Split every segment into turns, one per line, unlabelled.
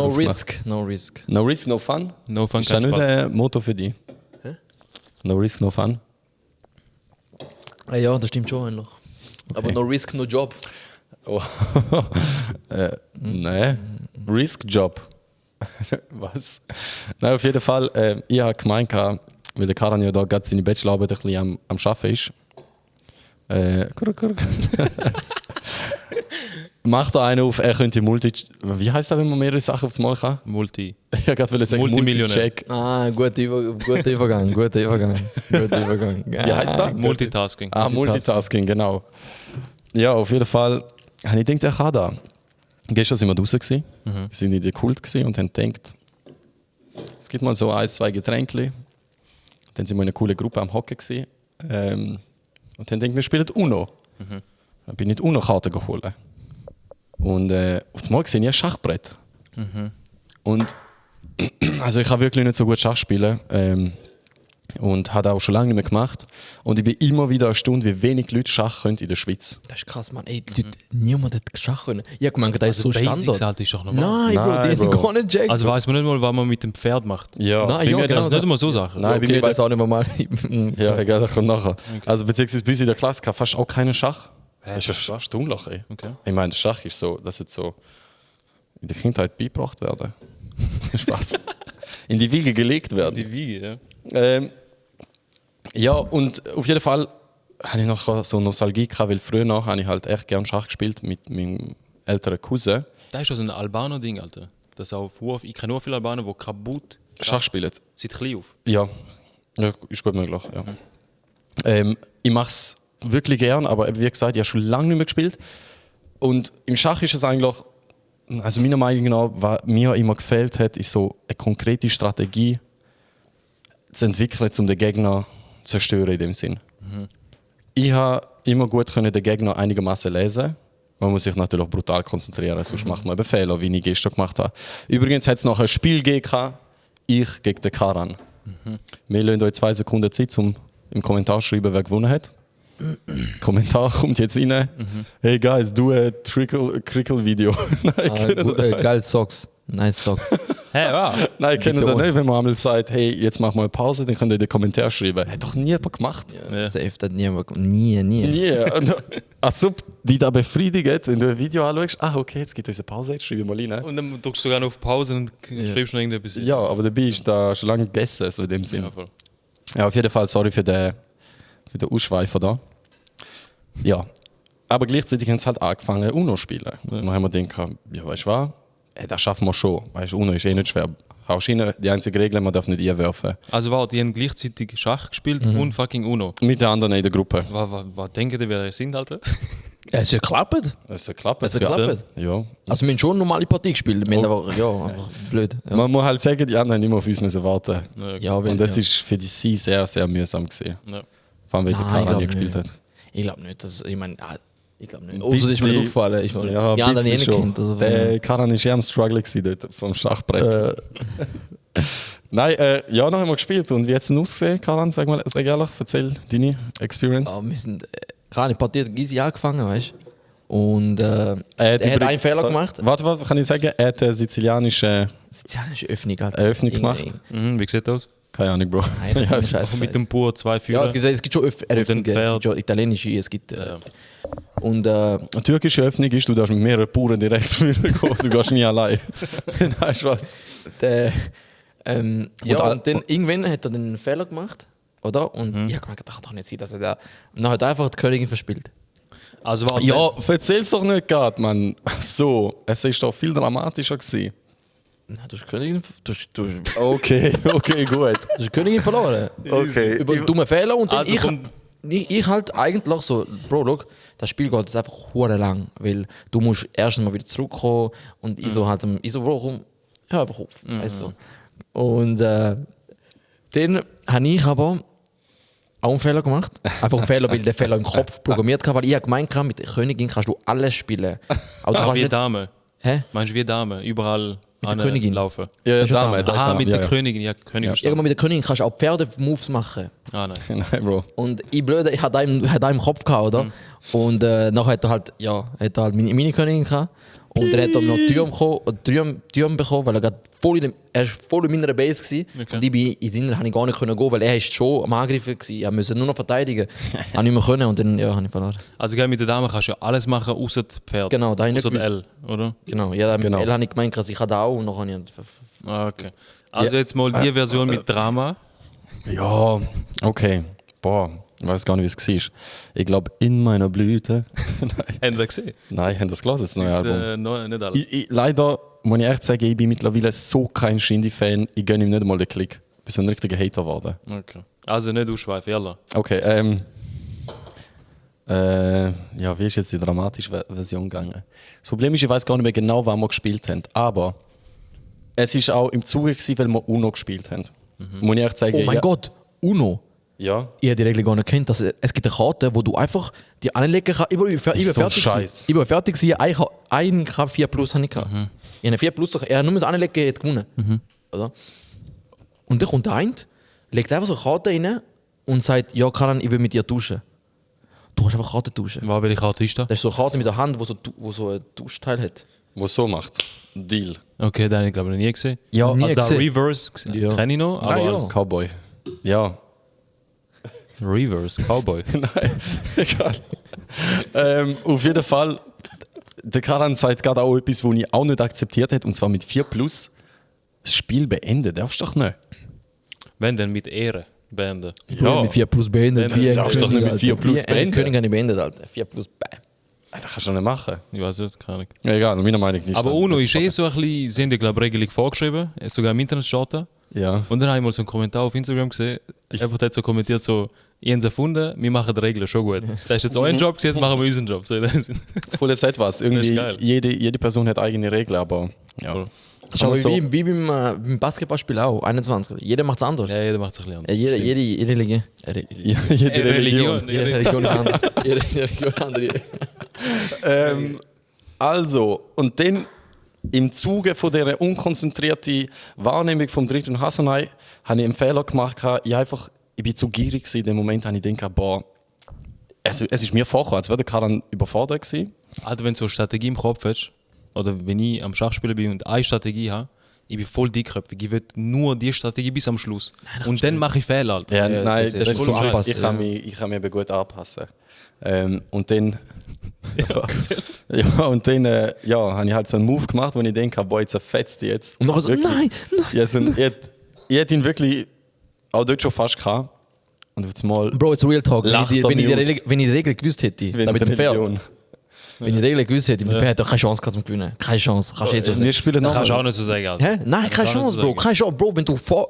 No risk, no risk.
No risk, no fun?
No fun,
ist das
kein
nicht
Spaß.
ein Motto für dich?
Hä?
No risk, no fun?
Ja, das stimmt schon eigentlich. Aber no risk, no job.
Oh. Nein, Risk-Job. Was? Nein, auf jeden Fall, ich habe gemeint, weil der Karan ja da gerade seine Bachelorarbeit ein bisschen am Arbeiten ist. Macht da einen auf, er könnte Wie heißt das, wenn man mehrere Sachen aufs Mal kann?
Multi.
Ich wollte gerade sagen,
Multimillionär.
Multicheck.
Ah, guter Übergang. Guter Übergang.
Wie heißt das?
Multitasking.
Multitasking, genau. Ja, auf jeden Fall habe ich gedacht, er kann das. Gestern sind wir draußen gewesen, sind in der Kult gewesen und haben gedacht, es gibt mal so 1-2 Getränke. Dann sind wir in einer coolen Gruppe am Hocken gewesen. Und dann denken wir spielen Uno. Dann bin ich die Uno-Karte geholt. Und auf das Mal gesehen ich ein Schachbrett. Und also ich kann wirklich nicht so gut Schach spielen. Und habe auch schon lange nicht mehr gemacht. Und ich bin immer wieder erstaunt, wie wenig Leute Schach können in der Schweiz.
Das ist krass, Mann. Ey, die Leute, niemand hat Schach können. Ich habe gemeint, das ist so
Basics
Standard.
halt ist doch normal.
Nein, Bro, die
Nein,
haben
Bro.
gar nicht checkt.
Also weiß man nicht mal, was man mit dem Pferd macht.
Ja,
Nein,
bei
ja,
mir
genau.
Das ist nicht immer so Sachen.
Nein, bei
okay,
mir
ich weiß auch nicht mehr mal.
Ja, egal, das kommt nachher. Also beziehungsweise bei uns in der Klasse gab fast auch keinen Schach. Das ist ein Stundenloch, ey.
Okay.
Ich meine, Schach ist so, das jetzt so in der Kindheit beigebracht werden. Spaß. In die Wiege gelegt werden.
Die Wiege, ja.
Ja, und auf jeden Fall habe ich noch so Nostalgie gehabt, weil früher noch habe ich halt echt gern Schach gespielt mit meinem älteren Cousin.
Das ist also ein Albaner-Ding, Alter. Das auch ich kenne nur viele Albaner, die kaputt
Schach spielen.
seit klein auf.
Ja, ja ist gut möglich. Ja. Ich mache es wirklich gern, aber wie gesagt, ich habe schon lange nicht mehr gespielt. Und im Schach ist es eigentlich, also meiner Meinung nach, was mir immer gefällt hat, ist so eine konkrete Strategie zu entwickeln, um den Gegner zu zerstören in dem Sinn. Ich habe immer gut können den Gegner einigermaßen lesen. Man muss sich natürlich brutal konzentrieren, sonst macht man eben Fehler, wie ich gestern gemacht habe. Übrigens hat es noch ein Spiel gegeben, ich gegen den Karan. Wir lassen euch 2 Sekunden Zeit, um im Kommentar zu schreiben, wer gewonnen hat. Kommentar kommt jetzt rein. Hey guys, do a Crickle-Video.
Geil Socks. Nice Socks.
Hey, wow.
Nein, ich kenne
Bitte
das nicht, wenn man einmal sagt, hey, jetzt mach mal eine Pause, dann könnt ihr in den Kommentar schreiben. Hat doch nie gemacht.
Ja.
Safe, das niemand. Nie.
Nie. Und als ob die da befriedigt, wenn du ein Video anschaust, okay, jetzt gibt es eine Pause, jetzt schreibe ich mal rein.
Und dann drückst du sogar noch auf Pause und schreibst noch irgendetwas.
Ja, aber dabei ist da schon lange gegessen, so in dem Sinne.
Ja, voll.
Ja, auf jeden Fall sorry für den Ausschweifer da. Ja, aber gleichzeitig haben sie halt angefangen, Uno zu spielen. Und dann haben wir gedacht, ja, weißt du was, das schaffen wir schon. Weißt du, Uno ist eh nicht schwer. Haust rein, die einzige Regel, man darf nicht einwerfen.
Also warte, die haben gleichzeitig Schach gespielt und fucking Uno.
Mit den anderen in der Gruppe.
Was denken die, wer das sind, Alter?
Es hat geklappt.
Es hat geklappt.
Es hat geklappt.
Ja.
Also wir haben schon eine normale Partie gespielt. Wir haben einfach blöd. Ja,
Man muss halt sagen, die anderen haben immer auf uns müssen warten.
ja weil,
Und das
ja.
ist für sie sehr, sehr mühsam gewesen.
Ja.
Vor allem, weil der
Nein,
Karan
ich
nie
glaub
gespielt
nicht.
hat.
Ich glaube nicht. Ich meine, ich glaube nicht.
Ein
Oh, das ist mir
bisschen-
nicht aufgefallen. Ich meine,
Ja,
die anderen
ein
eh
bisschen
nicht
schon.
kennt. Also,
Der Karan war eher am Struggle gewesen dort vom Schachbrett. Nein, ja, noch haben wir gespielt. Und wie hat es denn ausgesehen, Karan? Sag ehrlich, erzähl deine Experience.
wir sind gerade eine Partie hat Gysi angefangen, weißt du? Und er hat
übrigens-
einen Fehler gemacht.
Warte, kann ich sagen? Er hat eine sizilianische
Sozialische Öffnung halt.
Eröffnung gemacht.
Mhm, wie sieht das aus?
Keine Ahnung, Bro.
Nein, das ist scheiße.
Mit dem Pur 2
Ja,
Führer.
es gibt schon Eröffnungen. Es
Pferd.
gibt schon italienische, es gibt.
Ja.
Und
Eine türkische Öffnung ist, du darfst mit mehreren Bauern direkt führen gehen. Du gehst nie allein. Nein, Spaß.
der, ja,
all-
und dann irgendwann hat er dann einen Fehler gemacht, oder? Und ich habe gemerkt, das kann doch nicht sein, dass er da. Und dann hat er einfach die Königin verspielt.
Also warte.
Ja, erzähl's doch nicht gerade, Mann. So, es ist doch viel dramatischer gewesen.
Na, du hast die Königin, du hast
Okay, gut.
die Königin verloren.
Okay.
Über einen dummen Fehler und dann
Also
ich halt eigentlich so, Bro, look, das Spiel geht jetzt einfach hure lang, weil du musst erst mal wieder zurückkommen und ich so halt, ich so, Bro, komm, hör einfach auf, weißt du. Und dann habe ich aber auch einen Fehler gemacht. Einfach einen Fehler, weil der Fehler im Kopf programmiert war, weil ich habe gemeint, mit der Königin kannst du alles spielen. Aber du
Ah,
kannst
wie
nicht,
Dame.
hä?
Meinst du wie Dame? Überall
der Königin.
laufen.
Ja,
Das ist ja
Dame,
Dame.
das ist
Ah,
Dame.
mit
ja,
der
ja.
Königin. Ja, Königin.
Irgendwann mit der Königin kannst du auch Pferde-Moves machen.
Ah, nein.
Nein, Bro.
Und ich blöde, ich hatte einen im Kopf gehabt, oder? Und nachher hat er halt meine Königin gehabt. Und dann hat er noch Türm bekommen, weil er gerade er ist voll in meiner Base war.
Okay.
Und ich bin in seiner habe ich gar nicht gehen, weil er ist schon am Angreifen war. Er musste nur noch verteidigen. Habe nicht mehr können und dann habe ich verloren.
Also gell, mit der Dame kannst du ja alles machen, außer das Pferd.
Genau, da habe ich nicht
Außer
gewusst.
L, oder?
Genau, ja,
Genau.
L habe ich gemeint, ich habe auch und noch habe ich...
Ah, okay. Also jetzt mal die Version mit Drama.
Ja, okay. Boah, ich weiß gar nicht, wie es war. Ich glaube, in meiner Blüte.
Haben wir gesehen?
Nein, haben das gelesen, das neue Album?
Nicht alle.
Leider muss ich echt sagen, ich bin mittlerweile so kein Shindy-Fan, ich gönne ihm nicht einmal den Klick. Ich bin so ein richtiger Hater geworden.
Okay. Also nicht ausschweifen, jalla.
Okay, ja, wie ist jetzt die dramatische Version gegangen? Das Problem ist, ich weiß gar nicht mehr genau, wann wir gespielt haben, aber es war auch im Zuge, weil wir Uno gespielt haben. Muss ich echt sagen,
Oh mein Gott, Uno!
Ja.
Ich habe die Regel gar nicht kennt, dass es gibt eine Karte, wo du einfach die anlegen kannst. Ich war
so ein
fertig.
Scheiß.
Ich war fertig. Ein K4 Plus hatte ich. Ich habe eine 4 Plus, er hat nur das Anlegen hat gewonnen. Oder? Und dann kommt der eine, legt einfach so eine Karte rein und sagt, ja Karan, ich will mit dir tauschen. Du kannst einfach Karte tauschen.
Welche Karte ist das?
Das ist so eine Karte mit der Hand, wo so ein Tauschteil hat.
Was so macht. Deal.
Okay, den habe ich glaube ich noch nie gesehen.
Ja,
Nie
also da
gesehen.
Reverse
Ja.
kenne ich noch, aber
Ah, ja.
als
Cowboy. Ja.
Reverse, Cowboy.
Nein, egal. Auf jeden Fall, der Karan sagt gerade auch etwas, was ich auch nicht akzeptiert habe, und zwar mit 4 Plus. Das Spiel beenden, darfst du doch nicht.
Wenn denn mit Ehre beenden.
Ja. Mit 4 Plus beendet.
Nein,
Wie ein
darfst doch
König,
nicht mit 4
Alter.
Plus
Wie ein
beenden.
König habe ich beendet, Alter. 4 Plus, bäh.
Das kannst du doch nicht machen.
Ich weiß nicht, keine Ahnung.
Ja, egal, meiner Meinung nach nicht.
Aber Uno ist so ein bisschen, sie haben ja glaube ich Regelung vorgeschrieben, sogar im Internet steht da.
Ja.
Und dann habe ich mal so einen Kommentar auf Instagram gesehen, jemand hat so kommentiert so, ich habe es erfunden, wir machen die Regeln schon gut. Das ist jetzt euer Job, jetzt machen wir unseren Job. So, das ist
Voll jetzt etwas. Irgendwie,
geil.
jede Person hat eigene Regeln, aber ja.
Cool.
Das ist
Kann
aber
man so-
wie beim Basketballspiel auch, 21. Jeder macht es anders.
Ja, jeder macht sich ein bisschen
Jede Religion.
Ja, jede Religion.
Jede Religion ist anders. Jede Religion ist anders.
Also, und dann im Zuge von dieser unkonzentrierten Wahrnehmung vom dritten Hasanai habe ich einen Fehler gemacht. Ich bin zu gierig gewesen. In dem Moment habe ich gedacht, boah, es ist mir vorgekommen, als wäre der Karan überfordert gewesen.
Alter, wenn du so eine Strategie im Kopf hast, oder wenn ich am Schachspielen bin und eine Strategie habe, ich bin voll dickköpfig. Ich will nur die Strategie bis am Schluss. Und dann mache ich Fehler, Alter.
Ja,
Ja,
nein,
das ist
das ist
voll
so
anpassen,
ich kann
ja.
mich eben gut anpassen. Und dann, habe ich halt so einen Move gemacht, wo ich denke, boah, jetzt fetzt die jetzt.
Und nachher so,
Wirklich.
nein, nein.
Ich hätte ihn wirklich auch dort schon fast gehabt. Und auf einmal
Bro, it's real talk.
Lacht er mich aus.
Wenn ich die Regel gewusst hätte, da mit dem Pferd. Wenn ich die Regel gewusst hätte, mit dem Pferd hätte ich keine Chance gehabt zum Gewinnen. Keine Chance. Kannst du jetzt so
Wir
sagen.
spielen
Das kannst du auch
nochmal.
nicht so sagen, Alter.
Hä? Nein, keine
Kannst du auch
Chance,
nicht
Bro.
so
Keine Chance. Bro,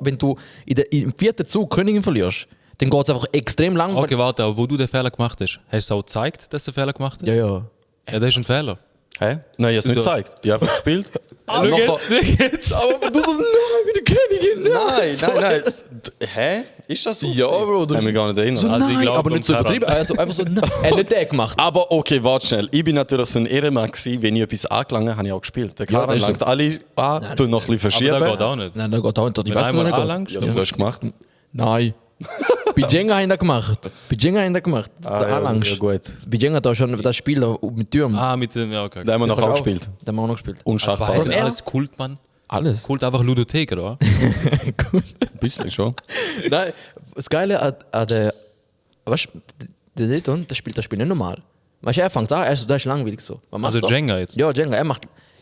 wenn du im 4. Zug Königin verlierst, dann geht es einfach extrem lang.
Okay, warte, aber wo du den Fehler gemacht hast, hast du auch gezeigt, dass du den Fehler gemacht hast?
Ja, ja.
Ja, das ist ein Fehler.
Hä? Nein, ich habe es nicht
Du-
gezeigt. Ich habe einfach gespielt.
Schau jetzt.
Aber du so, nein, wie die Königin,
Nein. Hä? Ist das so?
Ja, Bro, du-
Ich kann mich gar nicht erinnern.
So,
Also ich
nein,
glaub,
aber nicht so
Karan.
übertrieben. Also einfach so, nein. Er hat nicht der gemacht.
Aber okay, warte schnell. Ich bin natürlich so ein Ehrenmann gewesen. Wenn ich etwas angelangt habe, habe ich auch gespielt. Der Karan
das ist
langt alle an, tut noch ein bisschen verschieben.
Aber da geht auch nicht.
Nein, da geht auch nicht. Ich
Wenn
weiß
einmal
nicht.
anlangst,
Ja, du hast gemacht.
Nein. Bei Jenga haben wir gemacht. Bei Jenga haben wir gemacht.
Ja, gut.
Bei Jenga da schon das Spiel da mit Türmen.
Mit dem, ja, okay.
Da haben wir noch
Kannst
auch
du
gespielt.
Da haben wir auch noch gespielt.
Und
Aber
Schachball.
hat
er-
alles Kult, Mann.
Alles.
Kult einfach Ludothek, oder?
Ein bisschen schon.
Nein, das Geile an der. Weißt du, der Dayton, der spielt das Spiel nicht normal. Weißt du, er fängt an, das ist langweilig so. Was macht
Also
er?
Jenga jetzt?
Ja, Jenga.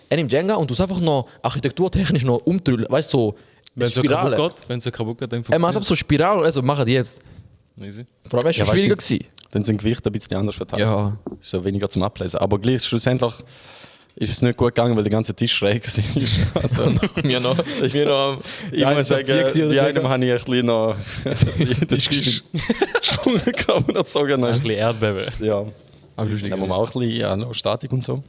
Er nimmt Jenga und du einfach noch architekturtechnisch noch umtrüllen. Weißt du, so.
Wenn es so
Spirale.
kaputt geht, dann
Er macht einfach
funktioniert
so Spiralen, also machen die jetzt.
Easy.
Vor allem ist es
Ja, weißt
schwieriger
du,
gewesen.
Dann sind Gewichte ein bisschen anders verteilt.
Ja.
Ist so weniger zum Ablesen. Aber gleich, schlussendlich ist es nicht gut gegangen, weil der ganze Tisch schräg war. Also,
Wir noch.
ich muss sagen, die einem habe ich ein bisschen noch den Tisch geschwungen gehabt und erzogen.
Ein bisschen Erdbeben.
Ja.
Aber lustig.
Da haben wir auch ein bisschen ja, noch Statik und so.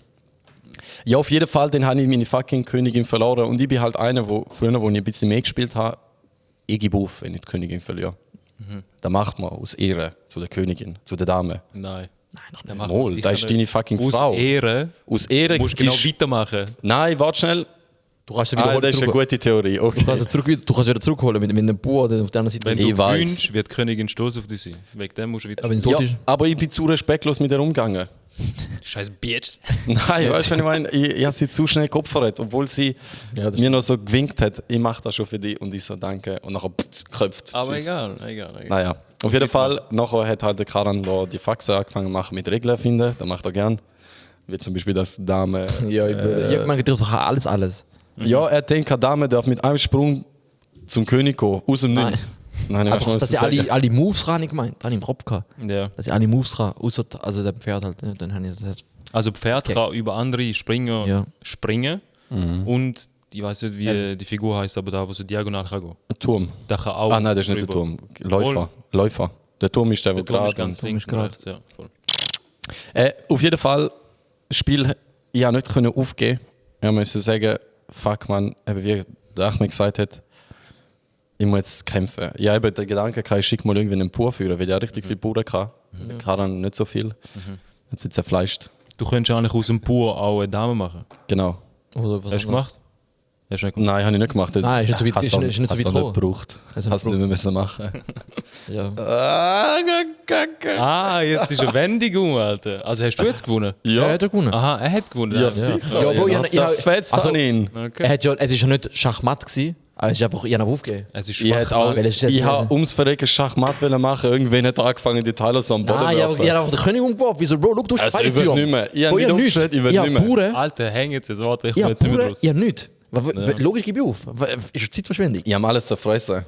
Ja, auf jeden Fall, dann habe ich meine fucking Königin verloren. Und ich bin halt einer, wo früher, wo ich ein bisschen mehr gespielt habe, ich gebe auf, wenn ich die Königin verliere. Da macht man aus Ehre zu der Königin, zu der Dame.
Nein. Nein, noch
Mol, da ist deine fucking
Aus
Frau.
Ehre
Aus Ehre
musst du genau
gibst-
weitermachen.
Nein, warte schnell.
Du kannst es wieder
Das ist eine gute Theorie. Okay.
Du kannst es wieder zurückholen mit einem Bauer oder auf der anderen Seite.
Wenn
Ich
du
weiß.
gewinnst, wird die Königin stolz auf dich sein. Wegen dem musst du weiter.
Aber wenn du
Ja,
tot ist.
aber ich bin zu respektlos mit ihr umgegangen.
Scheiß Bitch.
Nein, weißt du, was ich meine? Ich habe sie zu schnell geopfert, obwohl sie
Ja, das
mir noch so gewinkt hat, ich mache das schon für dich und ich so danke und nachher geköpft.
Aber
Tschüss.
egal.
Naja, auf jeden Fall, nachher hat halt der Karan da die Faxe angefangen zu machen mit Regeln finden, das macht er gern. Wie zum Beispiel das Dame.
Ja, ich meine, doch alles.
Ja, er denkt, eine Dame darf mit einem Sprung zum König gehen, aus dem
Nein.
Nichts. Nein, ich weiß
Einfach,
nicht, was
dass
zu
ich
sagen.
alle Moves kann, ich gemeint. Das habe ich im Kopf gehabt.
Ja.
Dass ich alle Moves kann, außer also der Pferd halt. Ne? Dann habe ich das.
Also Pferd kann über andere Springer
Ja.
springen und ich weiß nicht, wie die Figur heißt, aber da, wo so diagonal kann gehen.
Turm.
Der kann auch
Ah nein, das ist nicht der
drüber.
Turm. Läufer. Der Turm ist der,
Der
wo
Turm ist
gerade.
ganz links
ist gerade.
und rechts, ja, voll.
Auf jeden Fall, das Spiel, ich habe nicht können aufgeben. Ich musste sagen, fuck man, eben wie der Ahmed gesagt hat, ich muss jetzt kämpfen. Ich habe den Gedanken gehabt, ich schicke mal irgendwie einen Pur führen, weil ich richtig viel Pur hatte. Der Karan nicht so viel. Jetzt sind sie zerfleischt.
Du könntest eigentlich aus dem Pur auch eine Dame machen.
Genau.
Oder was
Hast du gemacht? Hast du nicht gemacht?
Nein, habe ich nicht gemacht. Das
Nein, ist nicht so weit-
hast du
ist nicht so
hast
weit
du
gekommen.
nicht gebraucht.
Hast du
Hast du nicht mehr müssen machen.
Ja.
Ah, jetzt ist eine Wendung, Alter. Also hast du jetzt gewonnen?
Ja, er hat gewonnen.
Aha, er hat gewonnen.
Ja, sicher.
Ja, aber ich habe-
zerfetzt
also-
an ihn.
Okay.
Es ist ja nicht Schachmatt gewesen, aber es ist einfach, ich habe aufgegeben.
Es ist
Ich
schwach.
hätte auch,
weil es ist
ich
jetzt-
habe ums Verrecken Schachmatt machen. Irgendwann hat er angefangen, die Teile so am Boden
Nein, ich habe einfach den König umgeworfen. Wieso, Bro, look, du hast
Also,
beide
ich will
Türen.
nicht mehr. Ich habe
Bro,
nicht
nichts.
aufgestellt, ich will
Ich habe
nicht mehr.
pure,
Alter, häng jetzt, warte, ich
ich
will
habe
jetzt nicht mehr
pure,
raus.
ich habe nichts. Logisch gebe ich auf. Ist Zeitverschwendung.
Ich habe alles zerfressen.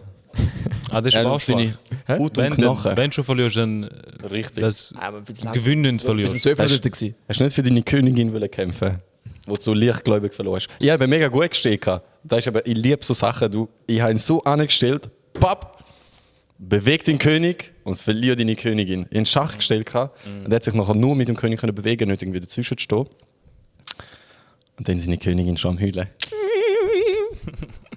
Ah, das ist
Er
auch
auf seine
schwach.
Haut und
Wenn,
Knochen.
wenn schon verlierst, dann
Richtig.
das
Aber viel zu lang.
gewinnend
Bis um
verlierst.
12
Hast-
Minuten gewesen.
Hast du nicht für deine Königin wollen kämpfen, wo du so leichtgläubig verloren hast? Ich habe mega gut gestellt. Das ist aber, ich liebe so Sachen. Ich habe ihn so angestellt, papp, bewegt den König und verliert deine Königin. In Schach gestellt und er hat sich nachher nur mit dem König können bewegen, nicht irgendwie dazwischen zu stehen. Und dann ist seine Königin schon am Heulen.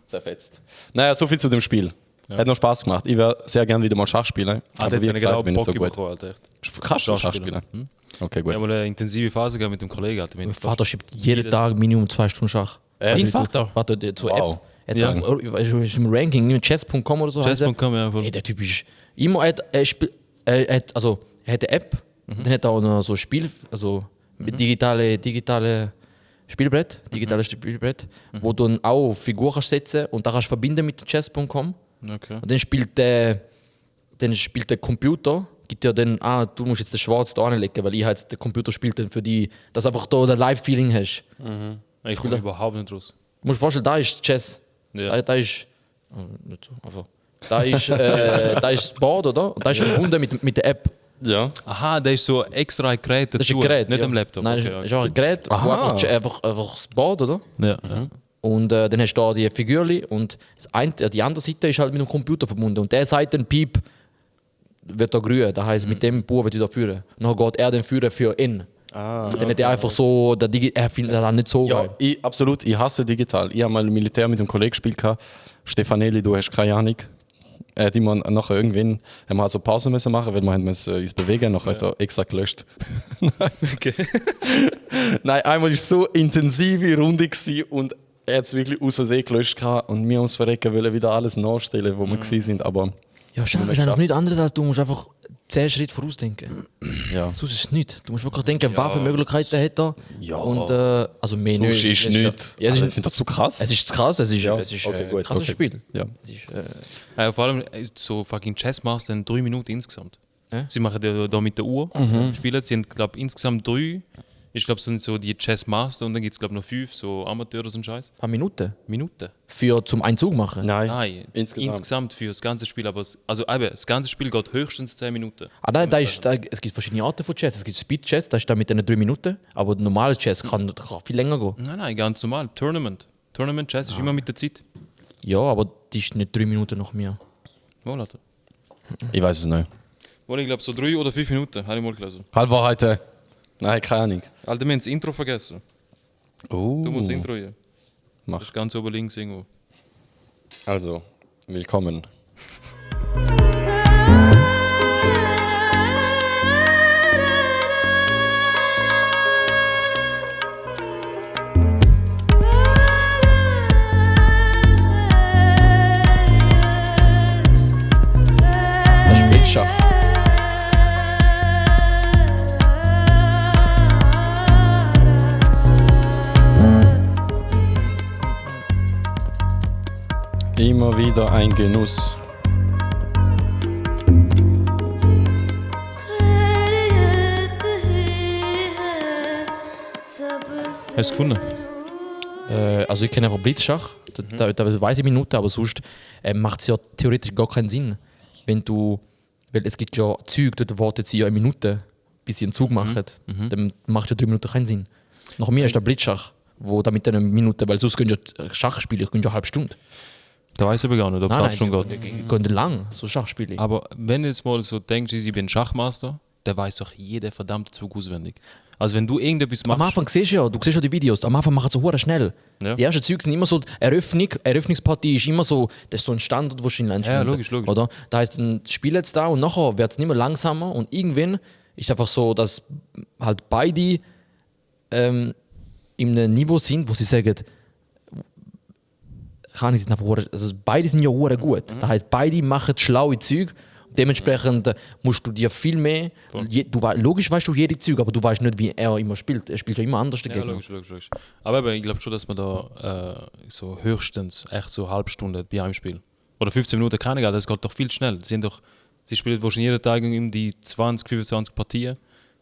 Zerfetzt. Naja, so viel zu dem Spiel. Hat noch Spaß gemacht. Ich würde sehr gerne wieder mal Schach spielen.
Ah, jetzt
wie
habe ich genau
bin ich
Bock
so gut.
bekommen, Alter.
Kannst du Schach
Schach
spielen?
spielen.
Okay,
Ich
gut.
habe mal eine intensive Phase gehabt mit dem Kollegen, Alter.
Mein Vater schiebt jeden Tag Minimum 2 Stunden Schach.
Dein Vater?
Warte, der zur
Wow.
App.
Ja.
Ist im Ranking, nicht chess.com oder so. heißt er.
Chess.com, ja, voll.
Ey, der Typ ist immer, er hat eine App, dann hat er auch noch so Spiel, also mit digitale Spielbrett, wo du dann auch Figuren kannst setzen und da kannst du verbinden mit chess.com
Okay.
und dann spielt der Computer, gibt dir dann, du musst jetzt den Schwarz da anlegen, weil der Computer spielt dann für die, dass du einfach da ein Live-Feeling hast.
Ich komme überhaupt nicht raus.
Du musst dir vorstellen, da ist Chess.
Ja.
Da ist. Nicht so, einfach. Da ist das Board, oder? Und da ist verbunden mit der App.
Ja.
Aha, der ist so extra ein Gerät dazu,
Das ist ein Gerät.
nicht
ja.
am Laptop.
Nein,
okay,
ist auch ein Gerät, wo
Aha.
einfach das Board, oder?
Ja.
Und dann hast du da die Figürchen und die andere Seite ist halt mit dem Computer verbunden. Und der sagt dann, Piep, wird da grün. Das heisst, mit dem Bauer wird er da führen. Und dann geht er dann führen für ihn. Dann hat er einfach so, er findet das nicht so
Ja,
geil.
absolut. Ich hasse digital. Ich habe mal im Militär mit einem Kollegen gespielt. Stefanelli, du hast keine Ahnung. Er hat immer nachher irgendwann haben wir also Pause müssen machen, weil wir uns bewegen. Nachher hat er extra gelöscht.
Okay.
Nein, einmal war es so intensive Runde gewesen und er hat es wirklich aus Versehen gelöscht gehabt und wir uns verrecken wollen wieder alles nachstellen, wo wir gewesen sind. Aber
Ja, Schach ist einfach nichts anderes, als du musst einfach 10 Schritte vorausdenken.
ja,
Sonst ist es nicht. Du musst wirklich denken, was für Möglichkeiten hat er.
Ja.
Und, also mehr
sonst
nicht.
ist
Es
nichts.
Ja,
Also, ich finde das so krass.
es ist krass, es ist,
Ja,
es ist
okay,
ein
gut,
krasses
okay.
Spiel.
Ja.
Es ist,
Vor allem so fucking Chessmaster in 3 Minuten insgesamt.
Ja?
Sie machen ja da mit der Uhr, spielen. Sie haben, glaube insgesamt 3. Ich glaube, es sind so die Chessmaster und dann gibt es, glaube noch 5 so Amateure oder so ein Scheiß.
ein paar Minuten
Minuten?
für zum Einzug machen.
Nein,
Insgesamt.
insgesamt für das ganze Spiel. Aber das ganze Spiel geht höchstens 10 Minuten.
Nein, es gibt verschiedene Arten von Chess. Es gibt Speed Chess, das ist dann mit den 3 Minuten. Aber normales Chess kann viel länger gehen.
Nein, ganz normal. Tournament Chess ist immer mit der Zeit.
Ja, aber die ist nicht 3 Minuten noch mehr.
Wohl, Alter.
Ich weiß es nicht.
Wohl, ich glaube so 3 oder 5 Minuten, habe ich mal gelesen.
Halbwahrheiten? Nein, keine Ahnung.
Alter, wir haben das Intro vergessen.
Oh.
Du musst das Intro hier.
Mach.
Das ist ganz oben links irgendwo.
Also, willkommen.
Das ist Blitzschach.
Immer wieder ein Genuss.
Hast du es gefunden?
Also ich kenne einfach Blitzschach, da weiß ich Minuten, aber sonst macht es ja theoretisch gar keinen Sinn. Weil es gibt ja Züge, da wartet sie ja eine Minute, bis sie einen Zug machen. Dann macht ja 3 Minuten keinen Sinn. Nach mir ist der Blitzschach, wo da mit einer Minute, weil sonst können ja Schachspiele, ich können ja eine halbe Stunde.
Da weiß ich aber gar nicht, ob es 8 Stunden geht.
die können lang, so Schachspiele.
Aber wenn du jetzt mal so denkst, ich bin Schachmaster, der weiß doch jeder verdammte Zug auswendig. Also wenn du irgendetwas machst...
Am Anfang siehst du ja die Videos, am Anfang machen sie so hure schnell.
Ja.
Die ersten Züge sind immer so, Eröffnungspartie ist immer so, das ist so ein Standard wahrscheinlich.
Ja, logisch.
Oder? Da heißt ein Spiel jetzt da und nachher wird es nicht mehr langsamer und irgendwann ist einfach so, dass halt beide in einem Niveau sind, wo sie sagen, beide sind ja hure gut. Das heißt, beide machen schlaue Züge. Dementsprechend musst du dir viel mehr. Logisch weißt du jede Züge, aber du weißt nicht, wie er immer spielt. Er spielt ja immer anders
Ja,
dagegen.
logisch. Aber ich glaube schon, dass man da so höchstens echt so eine halbe Stunde bei einem Spiel. Oder 15 Minuten kann ich, das geht doch viel schnell. Sie spielen wahrscheinlich jeden Tag um die 20, 25 Partien.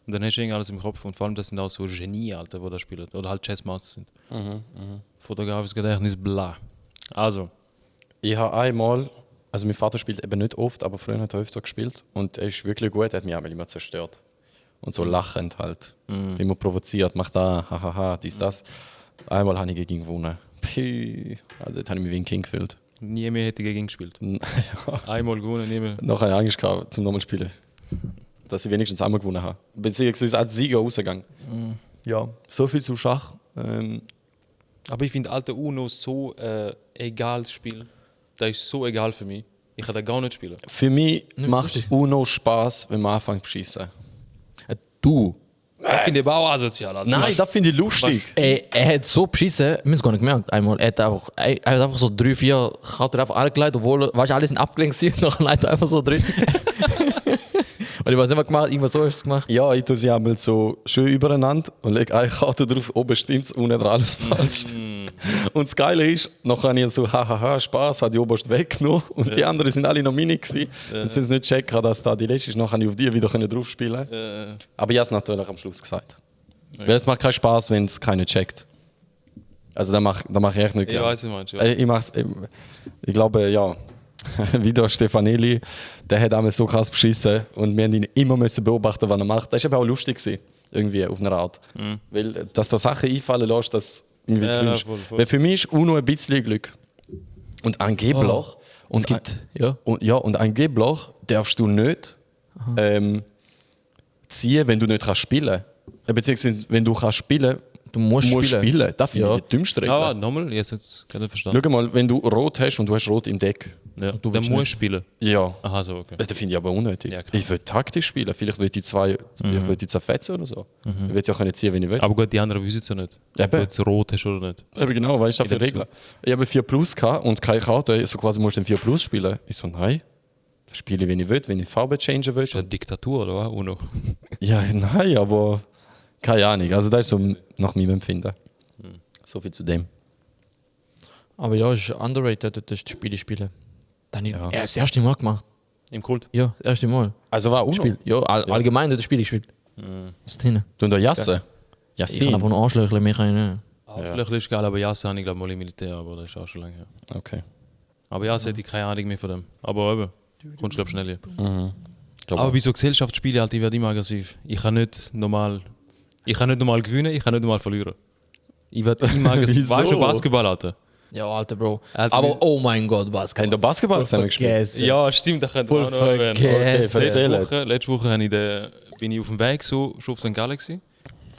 Und dann hast du irgendwie alles im Kopf. Und vor allem, das sind auch so Genie, Alter, die da spielen. Oder halt Chessmaster sind. Fotografisches Gedächtnis, bla. Also.
Ich habe einmal, also mein Vater spielt eben nicht oft, aber früher hat er öfter gespielt und er ist wirklich gut, er hat mich einmal immer zerstört. Und so lachend halt. Immer provoziert, macht da, hahaha, dies, das. Einmal habe ich gegen ihn gewonnen. Also, dort habe ich mich wie ein King gefühlt.
Nie mehr hätte ich gegen ihn gespielt. Einmal gewonnen, nie mehr.
Nachher habe ich Angst gehabt zum nochmal spielen. Dass ich wenigstens einmal gewonnen habe. Beziehungsweise als Sieger rausgegangen. Ja, so viel zum Schach.
Aber ich finde alte Uno so egales Spiel. Das ist so egal für mich. Ich kann das gar nicht spielen.
Für mich macht Uno Spaß, wenn man anfängt zu schießen.
Du.
Ich finde aber auch asozial. Alter.
Nein, das finde ich lustig.
Er hat so beschissen, wir haben es gar nicht gemerkt. Einmal, er hat einfach so 3, 4 Karten einfach angelegt, obwohl, weißt du, alle sind abgelenkt gewesen, und dann leitet er einfach so 3. Und ich weiß nicht, was gemacht, irgendwas so ist es gemacht.
Ja, ich tue sie einmal so schön übereinander und lege eine Karte drauf, oben stimmt es, unten dran alles falsch. Und das Geile ist, nachher habe ich so, hahaha, Spaß, habe die oberst weggenommen und die anderen sind alle noch mini gewesen. Und sind nicht checken, dass da die letzte ist, nachher habe ich auf die wieder drauf spielen. Aber ich habe es natürlich am Schluss gesagt. Weil es macht keinen Spaß, wenn es keiner checkt. Also da mach ich echt nicht
Ich
gerne.
weiß nicht, ja.
Ich glaube, ja. Wieder Stefanelli, der hat einmal so krass beschissen und wir mussten ihn immer beobachten, was er macht. Das war aber auch lustig gewesen, irgendwie auf eine Art. Weil, dass da Sachen einfallen lässt, das irgendwie gewünscht.
voll.
Weil für mich ist Uno ein bisschen Glück. Und angeblich, und angeblich darfst du nicht ziehen, wenn du nicht kannst spielen. Beziehungsweise, wenn du kannst spielen,
Du musst
spielen. Das finde ich die dümmste Regel.
Aber nochmal, jetzt gerade verstanden.
Schau mal, wenn du Rot hast und du hast Rot im Deck.
Ja,
du
dann
willst
musst du
nicht.
spielen.
Ja.
Aha, so, okay.
Das finde ich aber unnötig.
Ja, klar.
Ich will taktisch spielen. Vielleicht will ich die zerfetzen oder so. Ich will ja auch nicht ziehen, wenn ich will.
Aber gut, die anderen wissen es ja nicht. Ob
Eben.
du jetzt rot hast oder nicht.
Eben genau, weißt du, das für
Ich
Regeln. Ich habe 4 Plus gehabt und keine Karte. So quasi musst du den 4 Plus spielen. Ich so, nein. Das spiele ich, wenn ich will, wenn ich Farbe changen will.
Ist das eine Diktatur oder was? Uno.
Ja, nein, aber keine Ahnung. Also das ist so nach meinem Empfinden. So viel zu dem.
Aber ja, es ist underrated, das Spiele spielen. Dann er das erste Mal gemacht.
Im Kult.
Ja, das erste Mal.
Also war Uno.
Gespielt. Ja, allgemein das Spiel gespielt. Ist drin.
Du und der Jasse?
Ich kann einfach nur Arschlöcheln, mehr kann ich nicht.
Vielleicht ist geil, aber Jasse habe ich glaube mal im Militär, aber das ist auch schon lange her.
Okay.
Aber Jasse hätte ich keine Ahnung mehr von dem. Aber eben, kommst du glaube schnell lieb.
Glaub
Aber
auch.
bei so Gesellschaftsspielen halt, ich werde immer aggressiv. Ich kann nicht normal gewinnen, ich kann nicht normal verlieren. Ich werde immer aggressiv.
Wieso?
Weißt du, Basketball, Alter?
Ja, Alter, Bro.
Alter,
aber oh mein Gott, was
Haben da Basketball zusammen gespielt?
vergessen.
Ja, stimmt, das könnte man auch noch erwähnen.
vergessen.
Erzähl.
Letzte Woche bin ich auf dem Weg so, schon auf St. Gallen gewesen.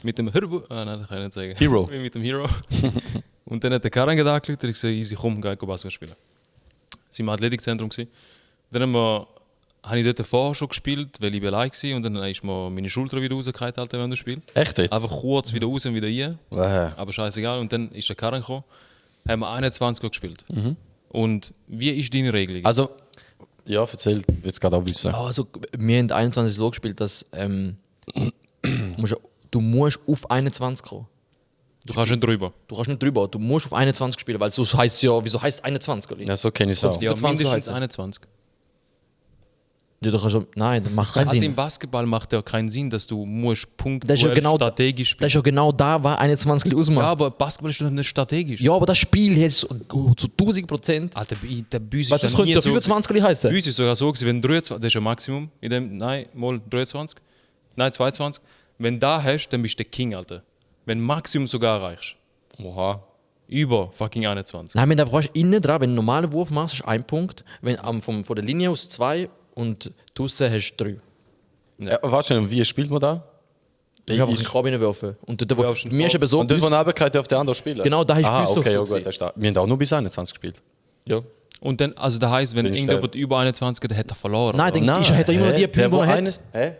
Mit dem nein, das kann ich nicht sagen.
Hero.
Mit dem Hero. Und dann hat der Karan angerufen und ich gesagt, easy, komm, geh Basketball spielen. Sie waren im Athletikzentrum gewesen. Dann habe ich dort vorher schon gespielt, weil ich allein war. Und dann ist mir meine Schulter wieder rausgefallen, Alter, während dem Spiel.
Echt jetzt?
Einfach kurz wieder raus und wieder rein. Aber scheißegal. Und dann ist der Karan gekommen, haben wir 21 gespielt. Und wie ist deine Regelung?
Also, ja, erzähl, ich will es gerade auch wissen.
Also, wir haben 21 so gespielt, dass du musst auf 21 kommen.
Du kannst nicht drüber.
Du kannst nicht drüber, du musst auf 21 spielen, weil so heißt ja, wieso heißt 21? Oder?
Ja, so kenne ich es auch.
Ja,
20
mindestens
heißt er.
21.
Ja, du kannst, nein, das macht keinen
Hat im
Sinn.
Basketball macht ja keinen Sinn, dass du musst
Das ist
punktuell
ja genau,
strategisch
das
spielen.
ist ja genau da, was 21 ausmacht.
Ja, aber Basketball ist doch nicht strategisch.
Ja, aber das Spiel jetzt zu 1000%.
Alter, der Büs
Was, das
dann
könnte
nie
ja
so.
25 heißen.
Bei uns ist sogar so gewesen, wenn 23, das ist ein Maximum, in dem, nein, mal 23, nein, 22. Wenn du da hast, dann bist du der King, Alter. Wenn du Maximum sogar erreichst.
Oha.
Über fucking 21.
Nein, wenn du einfach innen dran, wenn du einen normalen Wurf machst, ist 1 Punkt. Wenn von der Linie aus 2 und draussen hast du 3.
Ja, warte schon, wie spielt man da?
Ich einfach in den Kabine werfen. Und dort,
Werfst
mir ist eben so,
Und dort, wo Nebenkeit auf der andere spielen?
Genau, da hast du
Aha,
bei uns doch
okay,
so
oh gut,
gesehen.
das ist da. Wir haben auch nur bis 21 gespielt.
ja.
Und dann, also das heisst, wenn
Bin ich
irgendjemand über 21 hat, hat er verloren.
Nein,
oder?
dann hat er immer noch die Punkte, die er
eine,
hat.
hä?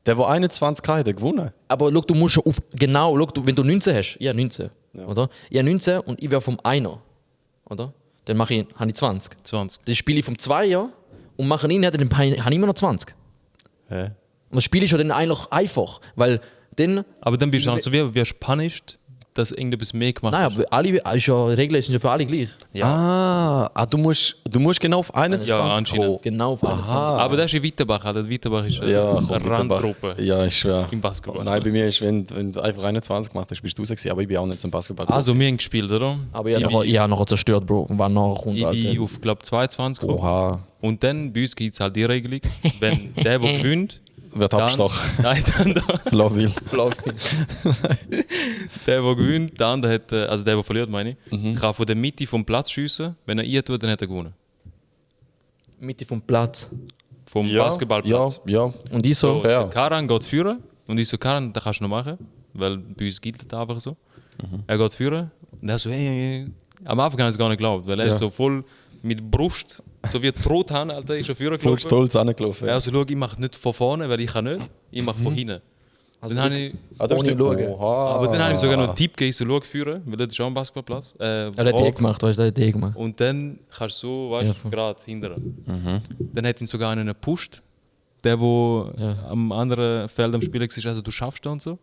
Der, der 21 hatte, hat gewonnen.
Aber schau, du musst schon auf, genau, schau, wenn du 19 hast, ich habe 19, oder? Ich habe 19 und ich wäre vom Einer, oder? Dann habe ich 20.
20.
Dann spiele ich vom Zweier und mache ihn, dann habe ich immer noch 20.
Hä?
Und das Spiel ist ja dann eigentlich einfach, weil dann,
Aber dann bist du also wie punished, dass irgendetwas mehr gemacht
nein,
hast.
aber alle, ist ja, Regeln sind ja für alle gleich.
Du musst genau auf 21
Ja, anscheinend.
kommen.
Genau auf 21.
Aber das ist in Wittenbach, Alter. Wittenbach ist
Ja,
eine
komm,
Randgruppe
Ja, ich schwöre.
im Basketball.
Nein, bei mir ist, wenn du einfach 21 gemacht hast, bist du raus gewesen, aber ich bin auch nicht zum Basketball.
Also, wir haben gespielt, oder?
Aber ich habe nachher zerstört, Bro. Und war nachher kommt,
Ich bin
Alter.
auf, glaube 22 gekommen.
Oha,
Und dann, bei uns gibt es halt die Regelung, wenn der gewinnt,
wird
dann...
abgestochen.
Nein, dann
Flavil.
der gewinnt, der andere hat, also der verliert, meine ich, kann von der Mitte vom Platz schiessen. Wenn er tut, dann hat er gewonnen.
Mitte vom Platz.
Vom
Ja,
Basketballplatz.
Ja,
Und ich so,
So,
fair.
der Karan geht führen und ich so, Karan, das kannst du noch machen, weil bei uns gilt das einfach so. Er geht führen und er so, hey. Am Anfang habe ich es gar nicht geglaubt, weil er
Ja.
ist so voll mit Brust, so wie Trothahn, Alter, ist er führen
Voll
gelaufen.
stolz angelaufen.
Er so, schau, ich mache nicht von vorne, weil ich kann nicht, ich mache von hinten. Dann habe ich,
Ah, das
ohne
ist
schauen.
Oha.
aber dann habe ich sogar noch einen Tipp gegeben, so, schau, führen, weil das ist auch ein Basketballplatz.
er hat die gemacht, weißt du, er hat die gemacht.
Und dann kannst du so, weißt du, gerade hindern. Dann hat ihn sogar einen gepusht, der, wo am anderen Feld am Spielen war, also du schaffst das und so.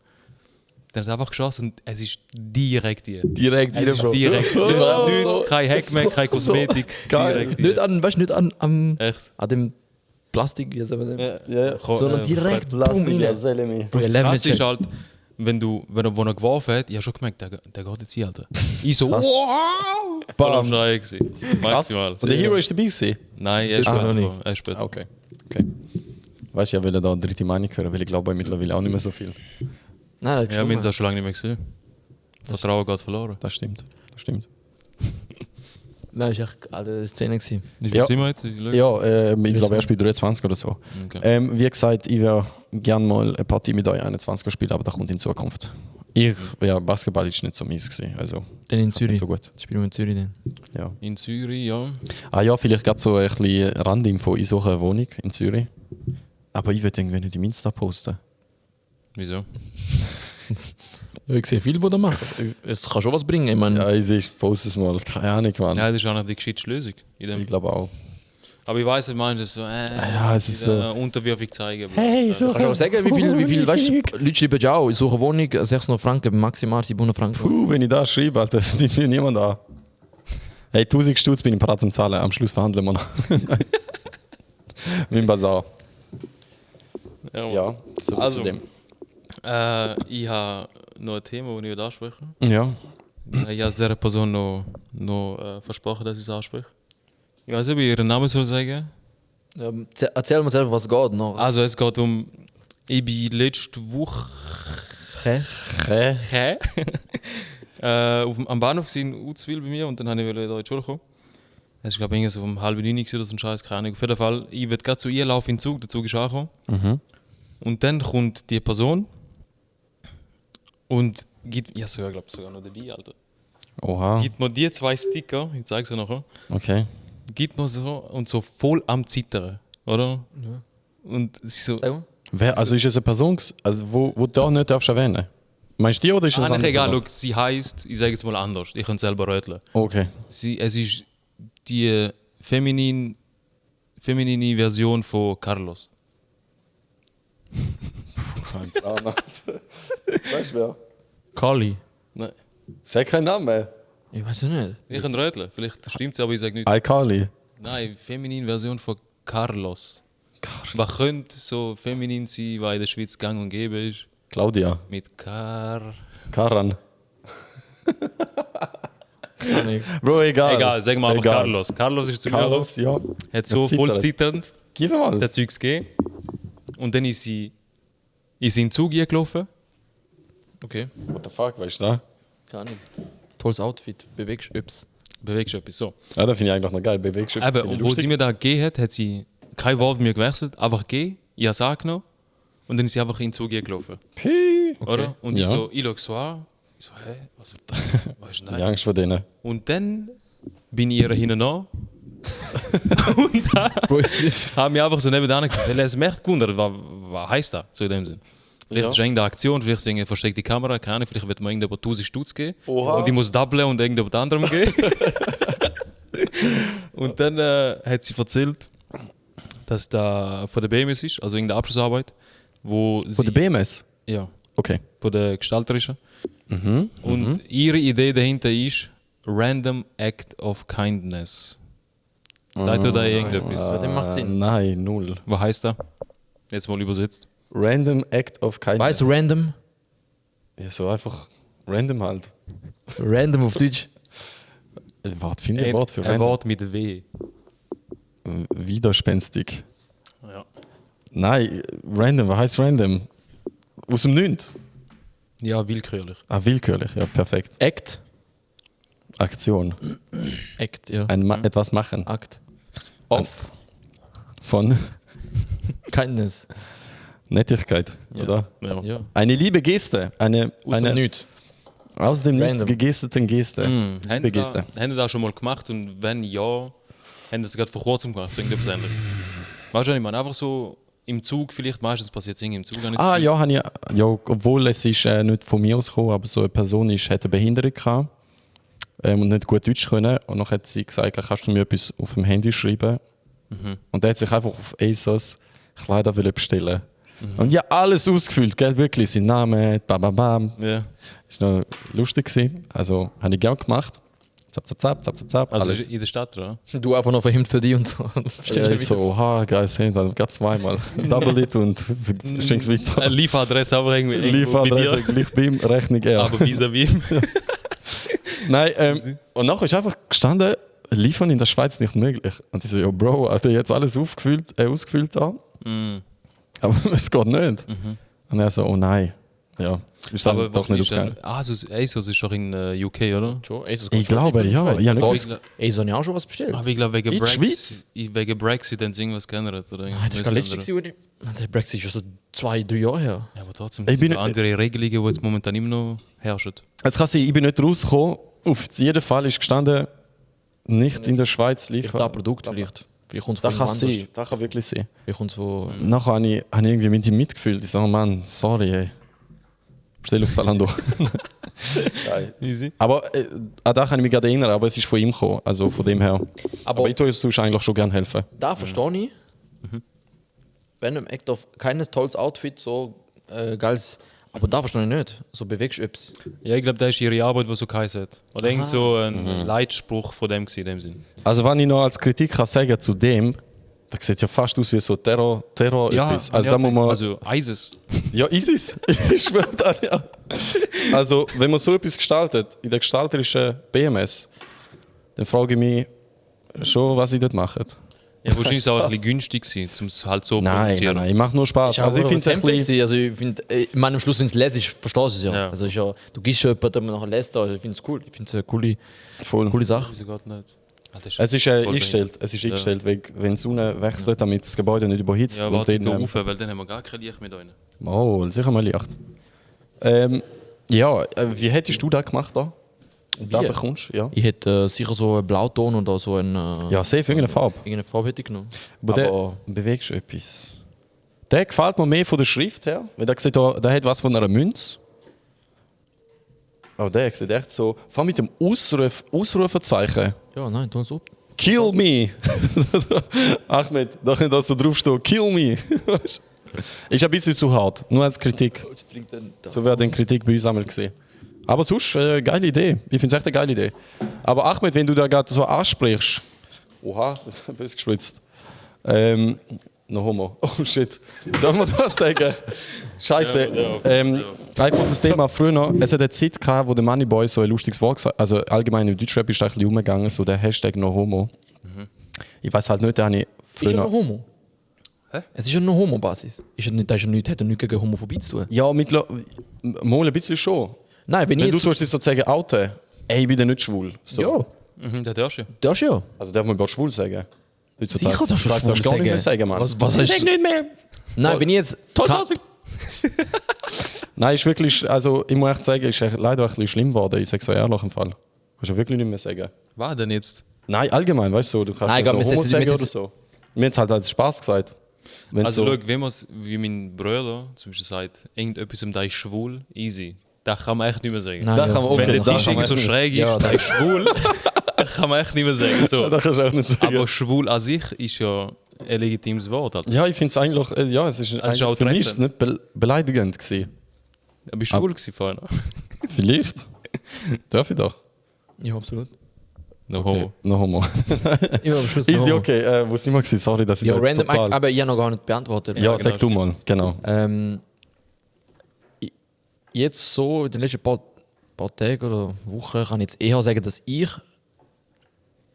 Dann hat er einfach geschossen und es ist direkt hier.
Direkt
Es ist direkt. Nicht, kein Hack mehr, keine Kosmetik.
Geil.
Direkt
Nicht
hier.
an, weißt du, nicht an
Echt?
dem Plastik, also,
Ja,
sondern direkt
Plastik,
boom,
ja,
rein.
Selemi.
Bro,
Das
11
Krasse
check.
ist halt, wo er geworfen hat, ich habe schon gemerkt, der geht jetzt hier, Alter. Ich so,
Krass.
wow! Voll am Schreien gewesen. Maximal.
Und der Hero ist dabei gewesen?
Nein, er ist
Ah,
später.
noch nicht.
gekommen. Er ist später.
Okay. Weißt du, ich will da eine dritte Meinung hören, weil ich glaube mittlerweile auch nicht mehr so viel.
Nein, das
Ja, wir haben es
ist
auch schon lange nicht mehr gesehen. Vertrauen geht verloren.
Das stimmt. Das stimmt.
Nein, ist echt eine Szene gewesen.
Wie viel
Ja.
sind wir jetzt?
Ja, ich glaube erst bei 23 oder so.
Okay.
Wie gesagt, ich würde gerne mal eine Partie mit euch 21 spielen, aber das kommt in Zukunft. Basketball ist nicht so mies gewesen, also
Dann in
das ist nicht
Zürich.
so gut.
Spielen wir in Zürich dann.
Ja.
In Zürich, ja.
Ah ja, vielleicht gerade so ein bisschen Randinfo. Ich suche eine Wohnung in Zürich. Aber ich würde irgendwie nicht im Insta posten.
Wieso?
Ich sehe viel, was er macht. Es kann schon was bringen. Ich meine,
Ja, ich poste es mal. Keine Ahnung, Mann.
Ja, das ist auch nicht die gescheiteste Lösung. In dem.
Ich glaube auch.
Aber ich weiß, du meinst es so,
ja, es ist
wieder unterwürfig zeigen.
Hey, so.
kannst du aber sagen, wie viel, weißt du, Leute schreiben ja auch, ich suche eine Wohnung, 600 Franken, maximal 700 Franken.
Wenn ich das schreibe, Alter, nimmt mir niemand an. Hey, 1000 Stutz bin ich bereit zum Zahlen. Am Schluss verhandeln wir noch. Mit dem Bazar. Ja, so
Also.
zu dem.
Ich habe noch ein Thema, das ich ansprechen
Ja.
Ich habe dieser Person noch versprochen, dass ich es anspreche. Ich weiß nicht, ob ich ihren Namen soll sagen.
Erzähl mir selber, was geht noch.
Also, es geht um. Ich bin letzte Woche
Hä?
am Bahnhof gewesen, in Uzwil bei mir und dann habe ich wieder in die Schule gekommen. Es ist, glaube ich, so um 8:30 oder so ein Scheiß, keine Ahnung. Auf jeden Fall, ich werde gerade zu ihr laufen in den Zug, der Zug ist angekommen. Und dann kommt die Person und gibt, ja sogar, glaube ich, sogar noch dabei, Alter.
Oha.
Gibt mir die 2 Sticker, ich zeige sie nachher,
Okay.
gibt mir so und so voll am Zittern, oder? Ja. Und sie so,
Sag mal.
Wer, also ist es eine Person, also wo du auch nicht darfst erwähnen? Meinst du die oder ist es eine andere
egal,
Person?
schau, sie heisst, ich sage jetzt mal anders, ich kann selber röteln.
Okay.
Es ist die feminine Version von Carlos.
Kein Plan. Weißt du wer?
Kali.
Nein.
Sag keinen Namen.
Ich weiß es nicht.
Ich kann röteln, vielleicht stimmt es, aber ich sage nicht.
iCarly.
Nein, feminine Version von Carlos. Was könnte so feminin sein, was in der Schweiz gang und gäbe ist?
Claudia.
Mit Car.
Karan.
Kann ich.
Bro, egal.
Egal, sagen wir einfach
Egal.
Carlos. Carlos ist zu mir
Carlos, ja.
hat so voll zitternd
Gib mal.
der Zeugs gegeben. Und dann ist sie in den Zug gelaufen.
Okay.
What the fuck, weißt du da?
Kann ich. Tolles Outfit, bewegst Yps.
Bewegst du etwas so.
Ja, das finde ich eigentlich noch geil. Bewegst du etwas,
Eben,
finde ich
und wo sie
lustig.
mir da gegeben hat sie kein Wort mit mir gewechselt, einfach gegeben, ich habe es angenommen und dann ist sie einfach in den Zug gelaufen.
Pii.
Oder? Und
Ja.
ich schaue so an, ich so, hä, was ist
Ich
das?
habe Angst vor denen.
Und dann bin ich ihr hinten an. Und dann
Bro,
haben wir einfach so nebenan gesagt, weil es merkt gewundert, was heisst das, so in dem Sinn. Vielleicht
Ja.
ist irgendeine Aktion, vielleicht eine versteckte Kamera, keine Ahnung, vielleicht wird mir irgendjemand 1000 Stutz geben.
Oha.
Und ich muss doublen und irgendjemand anderem geben. Und dann hat sie erzählt, dass da von der BMS ist, also irgendeine Abschlussarbeit, wo sie...
Von der BMS?
Ja,
Okay.
von der gestalterischen. Und ihre Idee dahinter ist Random Act of Kindness. Sagt ihr da irgendetwas?
das macht Sinn.
Nein, null.
Was heißt das? Jetzt mal übersetzt.
Random Act of Kindness.
Weißt du, random?
Ja, so einfach random halt.
Random auf Deutsch.
Warte, finde ein Wort für
Ein
random.
Wort mit W.
Widerspenstig.
Ja.
Nein, random, was heißt random? Aus dem Nichts.
Ja, willkürlich.
Ah, willkürlich, ja, perfekt.
Act.
Aktion.
Act, ja.
Etwas machen.
Akt. Off.
Von
Kindness.
Nettigkeit, oder?
Ja.
Ja.
Eine liebe Geste. Eine
Aus dem Nichts.
aus dem Nichts
Random.
gegesteten Geste.
Haben
Liebe Geste.
Sie das schon mal gemacht und wenn ja, haben Sie das gerade vor kurzem gemacht, so irgendetwas anderes? Weißt du, was ich meine? Einfach so im Zug, vielleicht meistens passiert es irgendwie im Zug. habe ich das
Ah,
Gefühl.
ja, habe ich, ja, obwohl es ist nicht von mir aus gekommen, aber so eine Person ist, hat eine Behinderung gehabt und nicht gut Deutsch können. Und dann hat sie gesagt, kannst du mir etwas auf dem Handy schreiben? Und der hat sich einfach auf ASOS Kleider bestellen. Und ja, alles ausgefüllt, gell, wirklich, sein Name, bababam.
Ja.
Ist noch lustig gewesen. Also, habe ich gerne gemacht. Zap, zap, zap, zap, zap, zap,
Also
alles.
in der Stadt, oder?
Du einfach noch verhemmt für dich und so.
Ja, ich so, ha, geil, dann gerade zweimal. Double it und schenk's weiter.
Eine Lieferadresse aber irgendwie irgendwo bei
Lieferadresse
dir.
gleich beim Rechnung er.
Aber vis-à-vis.
Nein, und nachher ist einfach gestanden, liefern in der Schweiz nicht möglich. Und ich so, ja Bro, hat er jetzt alles ausgefüllt da? Aber es geht nicht. Und er so, oh nein. Ja, ist dann doch nicht aufgegangen.
ASOS ist doch in UK, oder?
Schon, ASOS
Ich glaube, ja. Ich habe nicht
ASOS
gewusst.
habe ich auch schon was bestellt.
Aber ich glaube,
In der Schweiz?
wegen Brexit haben sie irgendwas geändert. Oder
Das ist gar letztes Jahr. Der Brexit ist schon so 2-3 Jahre her.
Ja, aber trotzdem,
Ich bin-
es gibt andere Regelungen, die jetzt momentan immer noch herrschen.
Es kann sein, ich bin nicht rausgekommen. Auf jeden Fall ist gestanden, nicht in der Schweiz
Ich
liefern.
da Produkt vielleicht. Vielleicht kommt es
Das
von
kann
jemand
sein,
anders.
das kann wirklich sein.
Vielleicht kommt es von...
Nachher habe ich irgendwie mit ihm mitgefühlt. Ich sage, Mann, sorry, ey. Bestell auf Zalando.
Easy.
Aber an das kann ich mich gerade erinnern, aber es ist von ihm gekommen. Also von dem her. Aber ich tue uns sonst eigentlich schon gerne helfen.
Da verstehe ich. Wenn im Act of keines tolles Outfit, so geiles. Aber da verstehe ich nicht. So bewegst du etwas.
Ja, ich glaube, das ist ihre Arbeit, die so geheißen hat. Oder irgend so ein Leitspruch von dem gewesen, in dem Sinn.
Also wenn ich noch als Kritik kann sagen zu dem, das sieht ja fast aus wie so Terror etwas. Also da muss man...
Also ISIS.
Ja, ISIS. Ich schwöre dann, ja. Also, wenn man so etwas gestaltet, in der gestalterischen BMS, dann frage ich mich schon, was sie dort machen.
Ja, wahrscheinlich ist es auch ein bisschen günstig gewesen, um es halt so
Nein, ich mache nur Spaß. Also ich finde es ein bisschen...
Also ich finde, ich meine, am Schluss, wenn es lässt, verstehst du es ja.
Ja.
Also ist ja, du gibst schon jemandem nachher lässt, also ich finde es cool. Ich finde es eine
Voll.
coole Sache.
Wieso geht nicht? Ah, das
Es ist
voll
eingestellt, wenn die Sonne wechselt, damit das Gebäude nicht überhitzt.
Ja,
und
warte,
dann,
da rauf, weil dann haben wir gar kein Licht mehr da rein.
oh, sicher mal Licht. Ja, wie hättest du das gemacht da? Und da
Wie?
bekommst ja.
Ich hätte sicher so einen Blauton oder so eine,
Ja, safe, irgendeine Farbe.
irgendeine Farbe hätte ich genommen.
Aber
Aber
der bewegst du etwas. Der gefällt mir mehr von der Schrift her, weil der sieht, der hat was von einer Münze. Aber der sieht echt so, vor allem mit dem Ausrufezeichen.
ja, nein, tu so.
Kill me! Ahmed, da kann das so draufstehen, kill me! Ist ein bisschen zu hart, nur als Kritik. So wäre dann Kritik bei uns einmal gesehen. Aber sonst, geile Idee. Ich finde es echt eine geile Idee. Aber Ahmed, wenn du da gerade so ansprichst. Oha, das ist ein bisschen geschwitzt. No homo. Oh shit. Darf man das sagen? Scheiße. Ein kurzes Thema. Früher, es hat eine Zeit gehabt, wo der Moneyboy so ein lustiges Wort gesagt hat. Also allgemein im Deutschrap ist ein bisschen umgegangen, so der Hashtag No Homo. Ich weiß halt nicht, da habe ich
Ist ja noch
früher.
Homo. Hä? Es ist ja noch Homo-Basis. Da ist ja nichts, hat ja nichts gegen Homophobie zu tun.
Ja, mal ein bisschen schon.
Nein, wenn ich
Wenn du
jetzt...
tust dich sozusagen outen, ey, ich bin ja nicht schwul. So.
Ja,
Der darfst du.
darfst du ja.
Also darf man überhaupt schwul sagen? Heutzutage.
Sicher darfst du
Das
schwul
gar nicht mehr
sagen.
sagen, Mann.
Was
ich
heißt-
sag nicht mehr.
Nein, wenn ich jetzt...
Nein, ist wirklich, also ich muss echt sagen, ist echt leider ein bisschen schlimm geworden. Ich sage so ehrlich im Fall. Kannst du wirklich nicht mehr sagen.
War denn jetzt?
Nein, allgemein, weißt du, du kannst
Nein, ich glaub,
nicht
wir
Homo
setzen-
sagen
wir
oder so. Wir haben es halt als Spaß gesagt. Wenn's
Also,
so,
schau, wenn man es, wie mein Bruder zum Beispiel sagt, irgendetwas da ist schwul, easy. Das kann man echt nicht mehr sagen.
Nein,
Da kann man
Wenn
okay,
der
da
Tisch
kann man
irgendwie so
echt nicht-
schräg ist,
Ja,
da ist schwul, das kann man echt nicht mehr sagen. So.
Da kannst du auch nicht sagen.
Aber schwul an sich ist ja ein legitimes Wort. Halt.
Ja, ich finde es eigentlich, ja, es ist,
ist
eigentlich
auch
für mich ist es
treffend.
nicht beleidigend gewesen.
Bist du schwul gewesen vorhin?
Vielleicht. Darf ich doch.
Ja, absolut.
No
Okay.
homo.
No homo.
Immer am Schluss noch
Easy,
Homo.
okay. Wo sind wir gewesen? Sorry, dass ich
Ja,
da jetzt
random,
total...
aber ich habe noch gar nicht beantwortet.
Ja,
genau,
sag du mal, genau.
Jetzt so in den letzten paar Tagen oder Wochen kann ich jetzt eher sagen, dass ich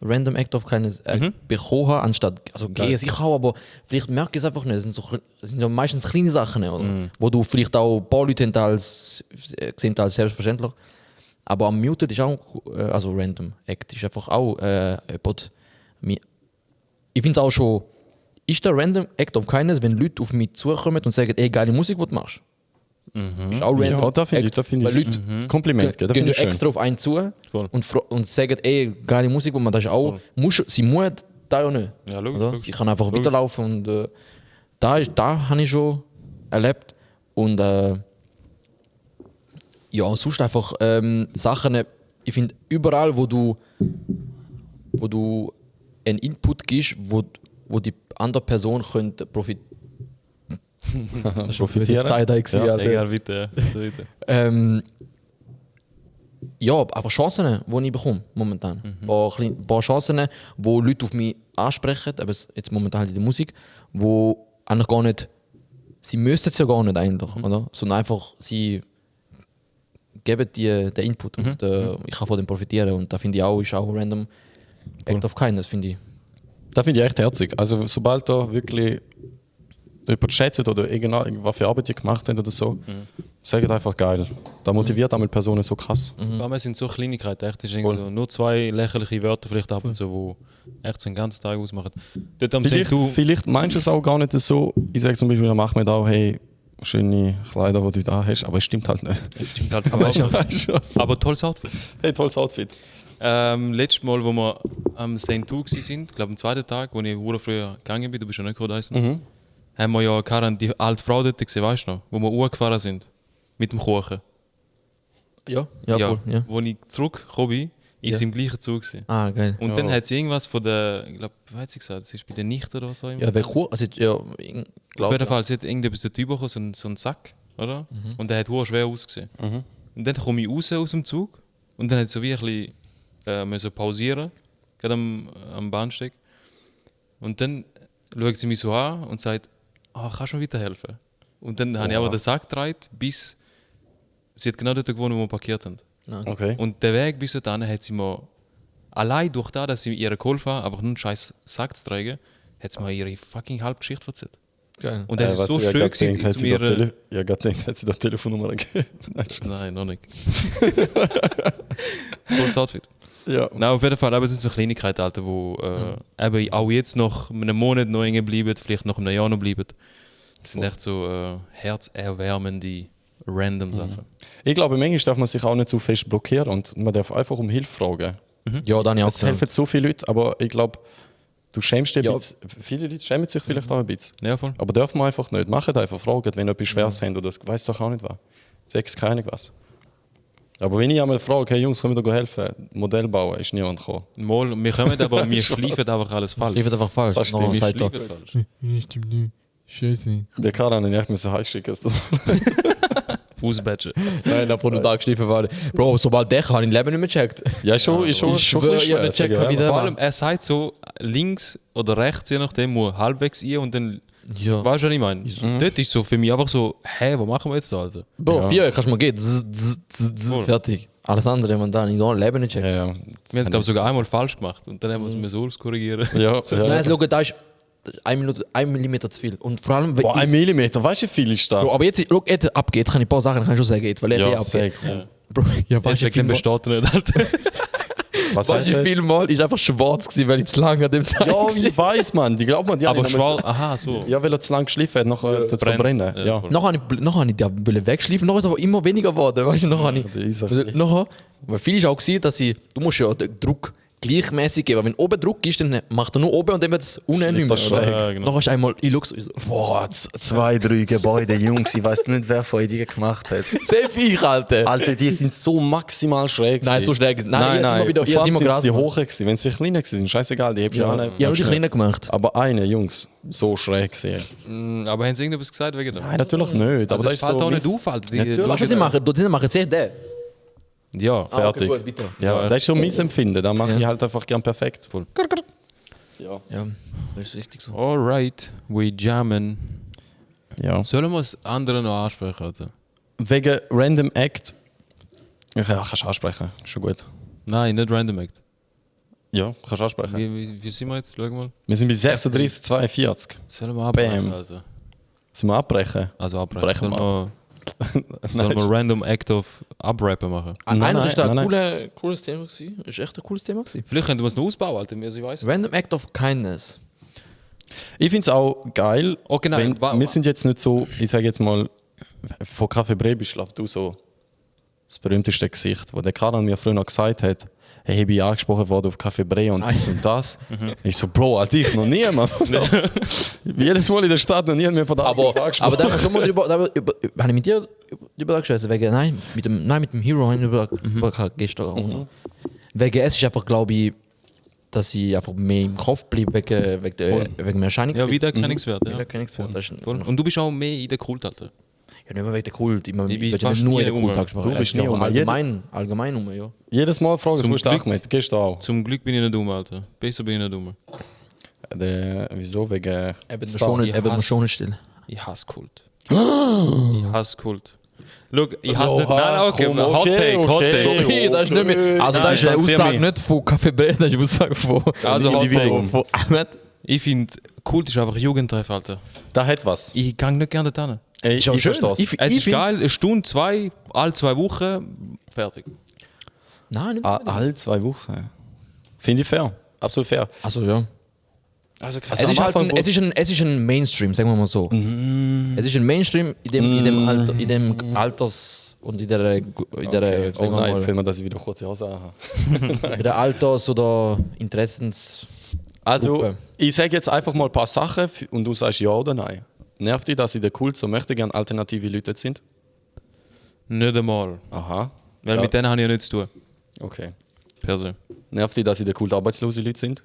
Random Act of Kindness bekommen habe, anstatt, also gehe sicher auch, aber vielleicht merke ich es einfach nicht. Es sind ja meistens kleine Sachen, oder? Wo du vielleicht auch ein paar Leute sehen als selbstverständlich. Aber am Muted ist auch, also Random Act ist einfach auch jemand, ich finde es auch schon, ist der Random Act of Kindness, wenn Leute auf mich zukommen und sagen, ey, geile Musik, was du machst. Ist auch Random
Ja, da finde ich,
Act, weil Leute
Kompliment, gell? Da
gehen
finde ich schön.
extra auf einen zu
Voll.
und sagen, ey, geile Musik, wo man das ist auch, sie muss da ja nicht.
Ja, logisch,
Oder?
logisch.
Sie kann einfach
Logisch.
weiterlaufen und da habe ich schon erlebt. Und ja, sonst einfach Sachen, ich finde, überall, wo du einen Input gibst, wo die andere Person könnte profitieren.
Profitieren.
Ja.
Egal, bitte. So weiter.
Ja, einfach Chancen, die ich bekomme momentan. Ein paar Chancen, wo Leute auf mich ansprechen, aber jetzt momentan halt in der Musik, wo eigentlich gar nicht, sie müssten es ja gar nicht eigentlich, oder? Sondern einfach, sie geben den Input und ich kann von dem profitieren und da finde ich auch, ist auch random Act of Kindness, finde ich.
Das finde ich echt herzig. Also sobald da wirklich jemand schätzt oder irgendwas für Arbeit die gemacht haben oder so, sagt einfach geil. Da motiviert einmal Personen so krass.
Vor allem, es sind so Kleinigkeiten. Echt, es ist irgendwie so nur 2 lächerliche Wörter vielleicht ab und zu, wo echt so einen ganzen Tag ausmachen. Dort am
Vielleicht,
du,
vielleicht meinst du es auch gar nicht so. Ich sage zum Beispiel am Ahmed auch, hey, schöne Kleider, die du da hast, aber es stimmt halt nicht.
stimmt halt,
Aber ja.
Weißt du was?
aber tolles Outfit.
Hey, tolles Outfit.
Letztes Mal, wo wir am St. Tu waren, ich glaube am zweiten Tag, wo ich früher gegangen bin, du bist ja nicht gekommen, haben wir ja Karan, die alte Frau dort gesehen, weißt du noch? Wo wir gefahren sind. Mit dem Kuchen.
Ja, voll. Ja.
Wo ich zurückgekommen bin, ist
Ja.
sie im gleichen Zug gewesen.
Ah, geil.
Und dann hat sie irgendwas von der, ich glaube, wie hat sie gesagt, das ist bei der Nichte oder was auch immer.
Ja, wer cool, also ja,
Auf jeden Fall, sie hat irgendetwas dort bekommen, so einen Sack, oder? Und der hat hure schwer ausgesehen. Und dann komme ich raus aus dem Zug und dann hat sie so wie ein bisschen müssen pausieren, gerade am Bahnsteig. Und dann schaut sie mich so an und sagt, kannst du mir weiterhelfen? Und dann habe ich aber den Sack gedreht, bis sie hat genau dort gewohnt, wo wir parkiert haben.
Okay.
Und der Weg bis dorthin hat sie mir, allein durch das, dass sie ihr geholfen hat, einfach nur einen scheiß Sack zu tragen, hat sie mir ihre fucking halbe Geschichte erzählt.
Geil.
Und das ist
was
so
ich ja
schön
grad gedacht,
gewesen,
hat
zu
sie da
mir...
ja, gerade gedacht, hat sie da Telefonnummer gegeben. Nein, Spaß.
Nein, noch nicht. Cooles Outfit.
Ja.
Nein, auf jeden Fall, aber es sind so Kleinigkeiten, Alter, wo eben auch jetzt noch einem Monat noch hängen bleiben, vielleicht noch einem Jahr noch bleiben. Das sind echt so herzerwärmende, random Sachen.
Ich glaube, manchmal darf man sich auch nicht so fest blockieren und man darf einfach um Hilfe fragen.
Ja, dann ja auch.
Es helfen so viele Leute, aber ich glaube, du schämst dich
Ja.
ein bisschen. Viele Leute schämen sich vielleicht auch ein bisschen.
Ja, voll.
Aber dürfen wir einfach nicht. Macht einfach fragen, wenn ihr etwas Schweres habt oder weiss doch auch nicht was. Sag's keine was. Aber wenn ich einmal frage, hey Jungs, können wir da helfen? Modell bauen, ist niemand gekommen.
Mal, wir kommen aber, wir schleifen einfach alles falsch.
Ich einfach falsch.
Das
Noch
stimmt.
sagt er,
Schleifen falsch.
Stimmt nicht. Scheiße.
Der Karan hat echt heimschicken.
Ausbatchen.
Nein, davon du da geschliffen war. Bro, sobald der habe ich im Leben nicht mehr gecheckt.
Ja, schon ein
schwöre,
bisschen
ich hab nicht
schwer,
gecheckt,
sag ich
wie der-
Vor allem, er sagt so links oder rechts, je nachdem, wo halbwegs ein und dann.
Ja.
Weißt du, was ich meine? Dort ist so für mich einfach so, hä, was machen wir jetzt da, Alter?
Bro,
Ja.
4 kannst du mal gehen.
Voll.
Fertig. Alles andere, man da nicht Leben nicht checkt.
Ja, ja.
Wir haben es, glaube ich, sogar einmal falsch gemacht und dann haben wir es so korrigieren.
Ja,
Nein,
ja.
jetzt schau, da ist 1 Millimeter zu viel. Und vor allem,
Boah, 1 Millimeter, weißt du, wie viel ist da?
Bro, aber jetzt, schau, jetzt abgeht, kann ich ein paar Sachen kann ich schon sagen, jetzt, weil er
Ja,
abgeht.
sag.
Ja.
Bro, ja, weißt
Weißt
du,
du,
viel
besteht er nicht, Alter.
Was
weißt du,
sagt
viel Mal ist einfach schwarz gewesen, weil ich zu lange an dem Tag
Ja,
war.
ich weiß, man. Die glaubt man, die
Aber
haben
schwarz, aha, so.
Ja, weil er zu lang geschliffen hat, nachher zu
brennt.
verbrennen.
Ja,
Ja.
voll.
Nachher habe ich die wegschleifen, nachher ist aber immer weniger geworden, weißt du, nachher habe
der ist
ich, nachher, weil viel ist auch gewesen, dass du musst ja den Druck gleichmäßig geben, wenn oben Druck ist, dann macht er nur oben und dann wird es unten nicht mehr.
das
oder?
schräg.
Ja, genau.
Nachher ist einmal, ich schaue so, ich so,
Boah, 2, 3 Gebäude, Jungs. Ich weiß nicht, wer von die gemacht hat.
safe ich, Alter.
Alter, die sind so maximal schräg.
Nein,
gewesen.
so schräg. Nein,
Nein,
jetzt
nein.
immer wieder,
Vor
jetzt
allem
immer
sind
Gras
die
gemacht.
hoch gewesen. Wenn sie kleiner gewesen sind, scheißegal, die hebst du
Ja,
alle.
ja, nur die Kleinen gemacht.
Aber eine, Jungs, so schräg gesehen.
Aber haben sie irgendetwas gesagt wegen dem?
Nein, natürlich nicht.
Also
Aber
das fällt
so
auch nicht
Mist.
auf, Alter.
Natürlich.
Weißt du, was sie machen? Dort hinten machen jetzt echt den.
Ja,
Fertig.
gut, bitte.
Ja,
Ja.
das ist schon mein Empfinden. Da mache
Ja.
ich halt einfach gern perfekt.
voll.
Ja.
Ja, das ist richtig so.
Alright, we jammen.
Ja.
Sollen wir das andere noch ansprechen, Alter?
Wegen Random Act. Ja, kannst du ansprechen. Schon gut.
Nein, nicht Random Act.
Ja, kannst du ansprechen.
Wie sind wir jetzt? Schau mal.
Wir sind bei 36, 42.
Sollen wir abbrechen,
Bam.
Alter?
Sollen wir abbrechen?
Also abbrechen.
Brechen
Sollen wir Random Act of Abrappen machen?
Nein,
Nein,
nein,
das ist ein
nein,
cooles Thema gewesen. Ist echt ein cooles Thema gewesen.
Vielleicht könnten wir es noch ausbauen, Alter, wie ich weiß.
Random Act of Kindness.
Ich finde es auch geil.
Okay, nein,
Wir sind jetzt nicht so, ich sage jetzt mal, von Café Bre bist glaub du so das berühmteste Gesicht, wo der Karan mir früher noch gesagt hat, hey, ich bin angesprochen worden auf Café Bre und dies und das. Ich so, Bro, als ich noch nie, Mann. Jedes Mal in der Stadt noch nie mehr von der
Aber da haben wir schon mal drüber, habe ich mit dir drüber gesprochen, wegen, nein, mit dem Hero habe ich drüber gestern auch. Wegen es ist einfach, glaube ich, dass ich einfach mehr im Kopf bleibe wegen dem Erscheinungsbild.
Ja, Wiedererkennungswert, ja.
Wiedererkennungswert. Das ist
Voll. Und du bist auch mehr in der Kult, Alter.
ja, nicht mehr wegen der Kult. Ich
bin
will ja
fast
nicht nur
nie
in der Kult
rum.
angesprochen.
Du bist
Es ist
nie
auch
rum.
allgemein um, ja.
Jedes Mal fragst
Zum
du, wo ist
Glück-
Ahmed? Gehst du auch?
Zum Glück bin ich nicht dumm, Alter. Besser bin ich nicht dumm.
Wieso? Wegen
Er wird mir
Star.
schon nicht,
Ich
er wird mir
hasse-
schon nicht still.
Ich hasse Kult. Ich hasse Kult. Schau, ich hasse nicht. Nein, okay,
komm,
Hot Take, Hot Take.
Okay, das ist nicht mehr, also
Nein,
das ist eine
erzähl
Aussage
mir.
nicht von Café Bre, das ist eine Aussage von
Also Hot
Individuum.
Take.
von Ahmed.
Ich finde, Kult ist einfach Jugendtreff, Alter.
Da hat was.
Ich gehe nicht gerne dorthin.
Ey,
Ist auch
ich
schön.
versteh's.
Es ist
find's-
geil, eine Stunde, zwei, alle 2 Wochen, fertig.
Nein, nicht.
Alle 2 Wochen. Finde ich fair. Absolut fair.
Also ja.
Also,
Also
Es ist,
am
halt
Anfang,
es ist ein Mainstream, sagen wir mal so. Es ist ein Mainstream in dem Alters und in der,
Okay.
sagen
Oh
wir
nice,
mal,
sehen wir, dass ich wieder kurze Hose habe.
in der Alters- oder Interessens.
Also,
Gruppe.
ich sage jetzt einfach mal ein paar Sachen und du sagst ja oder nein. Nervt dich, dass in der Kult so möchte gerne alternative Leute sind?
nicht einmal.
Aha.
Weil
Ja.
mit denen habe ich ja nichts zu tun.
Okay.
Per se.
Nervt dich, dass in der Kult arbeitslose Leute sind?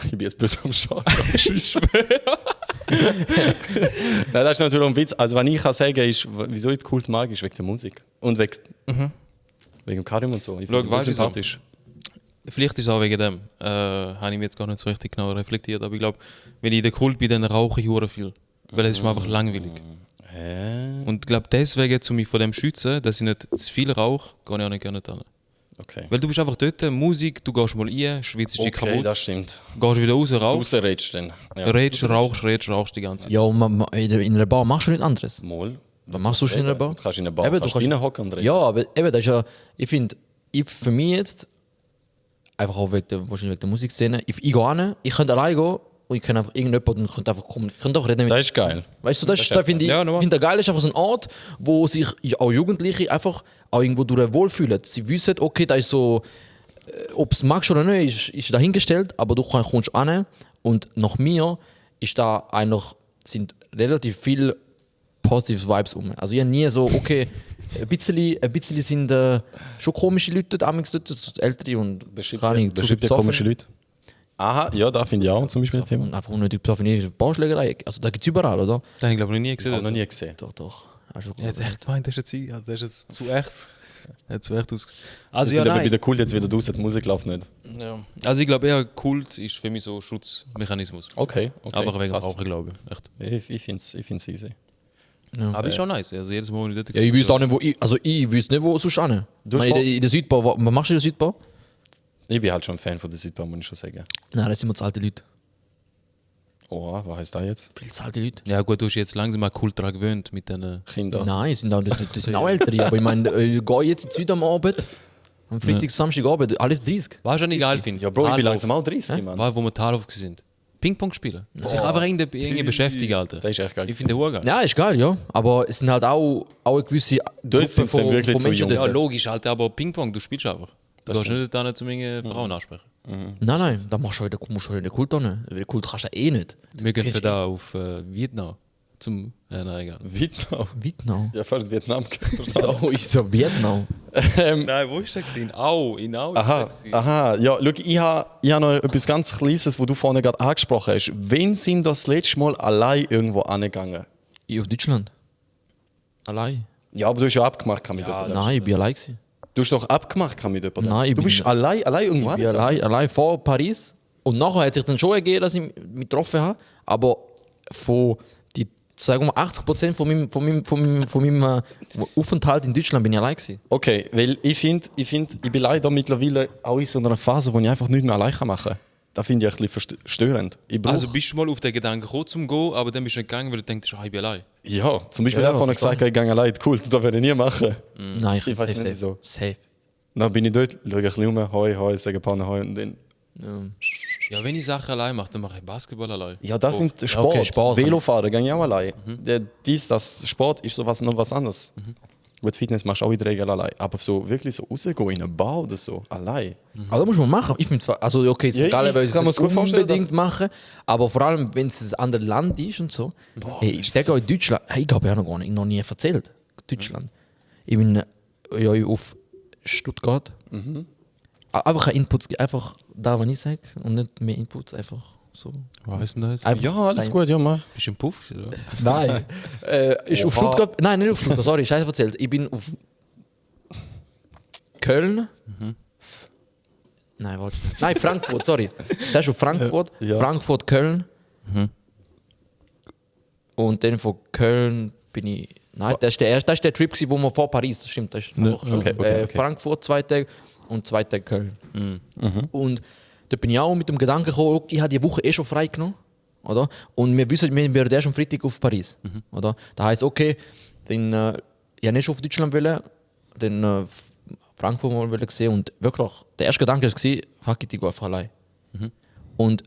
Ich bin jetzt böse am Schaden. Tschüss. Nein, das ist natürlich ein Witz. Also, wenn ich kann sagen ist, wieso ich die Kult mag, ist wegen der Musik. Und wegen dem Karim und so. Ich
Schau,
finde
weißt
das
du
sympathisch.
Vielleicht ist es auch wegen dem. Habe ich mir jetzt gar nicht so richtig genau reflektiert. Aber ich glaube, wenn ich in der Kult bin, dann rauche ich hure viel. Weil es ist mir einfach langweilig. Und ich glaube, deswegen, um mich vor dem zu schützen, dass ich nicht zu viel rauche, gehe ich auch nicht gerne hin.
Okay.
Weil du bist einfach dort, Musik, du gehst mal rein, schwitzt dich
Okay,
kaputt,
das stimmt.
gehst wieder raus, rauchst,
Rausredest dann. Ja.
redest, rauchst die ganze Zeit.
Ja, und in einer Bar machst du nicht anderes.
Mal.
Was machst du in einer Bar?
Du kannst in einer Bar
Eben, du
kannst
kannst-
reinhocken und reden.
Ja, aber eben, das ist ja, ich finde, für mich jetzt, einfach auch wahrscheinlich wegen der Musikszene, ich gehe hin, ich könnte allein gehen und ich kann einfach irgendjemanden und könnte einfach kommen, ich könnte auch reden mit.
Das ist geil.
Weißt du, das
ist
da finde ich,
Ja, normal.
find geil, ist einfach so ein Ort, wo sich auch Jugendliche einfach auch irgendwo durch wohlfühlen. Sie wissen, okay, da ist so, ob es magst oder nicht, ist dahingestellt, aber du kommst an und nach mir ist da eigentlich, sind relativ viele positive Vibes um. Also ich habe nie so, okay, ein bisschen sind schon komische Leute dort, so ältere und
Beschreibt
keine Ahnung, zu
ja
besoffen.
komische Leute. Aha, ja, da finde ich auch zum Beispiel ein Thema.
Und einfach unnötig besoffen, Barschlägerei. Also da gibt es überall, oder?
Das habe ich glaube ich noch nie
Ich habe noch
gesehen.
nie gesehen.
Doch. Hast du
Jetzt echt gemeint, das ist jetzt, das ist jetzt zu echt. Hat zu echt aus. Also
Das
ja,
sieht aber
nein.
bei der Kult jetzt wieder raus, die Musik läuft nicht.
Ja. Also ich glaube eher Kult ist für mich so Schutzmechanismus.
Okay.
Aber wegen
krass.
Rauchen, glaube ich. Echt.
Ich finde es easy.
Aber ist schon nice. Also jedes Mal, wenn ich dort
Ja, ich wüsste auch nicht, wo ich wüsste nicht, wo sonst hin.
Du hast
In der Südbau, was machst du in der Südbau?
Ich bin halt schon ein Fan von der Südbahn, muss ich schon sagen.
Nein, das sind wir zu alte Leute.
Oh, was heißt das jetzt?
Viel zu alte Leute.
Ja gut, du hast jetzt langsam mal Kult daran gewöhnt mit den...
Kinder.
Nein, das sind auch ältere. Aber ich meine, ich gehe jetzt in die Süd am Abend. Am Freitag, Samstagabend, alles 30.
Was ich schon egal finde.
Ja, Bro, ich bin langsam auch 30, Mann.
Wo wir Talhof sind. Ping-Pong spielen. Sich einfach irgendwie beschäftigen, Alter.
Das ist echt geil.
Ich finde den geil.
Ja, ist geil, ja. Aber es sind halt auch eine gewisse
Dort sind sie wirklich zu jung.
Ja,
dort.
logisch, Alter, aber Ping-Pong, du spielst einfach. Du gehst nicht da zu meinen Frauen ansprechen.
Nein, da musst du halt in der Kult hin. Den Kult kannst du eh nicht.
Wir gehen für da auf Vietnam. Zum... nein, egal.
Vietnam.
Vietnam.
Ja, fast Vietnam.
Oh, ich so Vietnam.
Nein, wo ist der gewesen? Au, in Au ist der gewesen.
Aha. Ja, schau, ich habe noch etwas ganz Kleines, was du vorhin gerade angesprochen hast. Wann sind das letzte Mal allein irgendwo angegangen?
Ich auf Deutschland. Allein.
Ja, aber du hast ja abgemacht mit
Ja,
jemandem.
nein, ich bin allein gewesen.
Du hast doch abgemacht mit jemandem.
Nein, ich
du
bin-
bist allein irgendwo
Ich bin
angegangen?
allein vor Paris. Und nachher hat sich dann schon ergeben, dass ich mich getroffen habe. Aber von die, sagen wir mal, 80% von meinem Aufenthalt in Deutschland bin ich allein gewesen.
Okay, weil ich bin leider mittlerweile auch in so einer Phase, wo ich einfach nichts mehr allein machen kann. Das finde ich ein bisschen störend. Ich brauch-
Also bist du mal auf den Gedanken gekommen zum Gehen, aber dann bist du nicht gegangen, weil du denkst, ich bin allein.
ja, zum Beispiel
Ja,
ja, vorhin
verstanden.
gesagt, ich gehe allein. Cool, das werde ich nie machen.
Nein,
Ich weiß
safe,
nicht
safe.
wieso.
Safe.
Dann bin ich dort, schaue ein bisschen um, hoi, sage ein paar hoi und dann...
Ja, wenn ich Sachen allein mache, dann mache ich Basketball allein.
Ja, das sind Sport.
okay, Sport.
Velofahren gehe ich auch allein. Das Sport ist sowas noch was anderes. Gut, Fitness machst du auch in der Regel allein. Aber so wirklich so rausgehen in eine Bar oder so, allein.
Aber das muss man machen. Ich finde zwar, also okay, es ist
Ja,
egal,
ich
weil ich
kann
es
mir's
nicht
gut vorstellen,
unbedingt machen, aber vor allem, wenn es ein anderes Land ist und so. Hey, ich sage euch, Deutschland, hey, ich habe ja noch nie erzählt. Deutschland. Ich bin ja, auf Stuttgart. Einfach ein Input, einfach da, was ich sage, und nicht mehr Inputs, einfach so.
Was heißt denn das?
Einfach
Ja, alles
rein.
gut, ja, mach.
Bist du im Puff gewesen, oder?
Nein. Ist auf
Oha.
Stuttgart. Nein, nicht auf Stuttgart, sorry, scheiße erzählt. Ich bin auf Köln. Nein, warte. Nein, Frankfurt, sorry. Das ist auf Frankfurt.
Ja.
Frankfurt, Köln. Und dann von Köln bin ich. Nein, das ist der Trip, gewesen, wo wir vor Paris, das stimmt. Das ist einfach,
okay.
Frankfurt 2 Tage und 2 Tage Köln. Und da bin ich auch mit dem Gedanken gekommen, okay, ich habe die Woche schon frei genommen. Oder? Und wir wissen, wir werden erst am Freitag auf Paris. Oder? Das heisst, okay, dann ich habe nicht auf Deutschland wollen, dann Frankfurt mal wollen sehen. Und wirklich, der erste Gedanke war, fuck it, ich gehe einfach allein. Und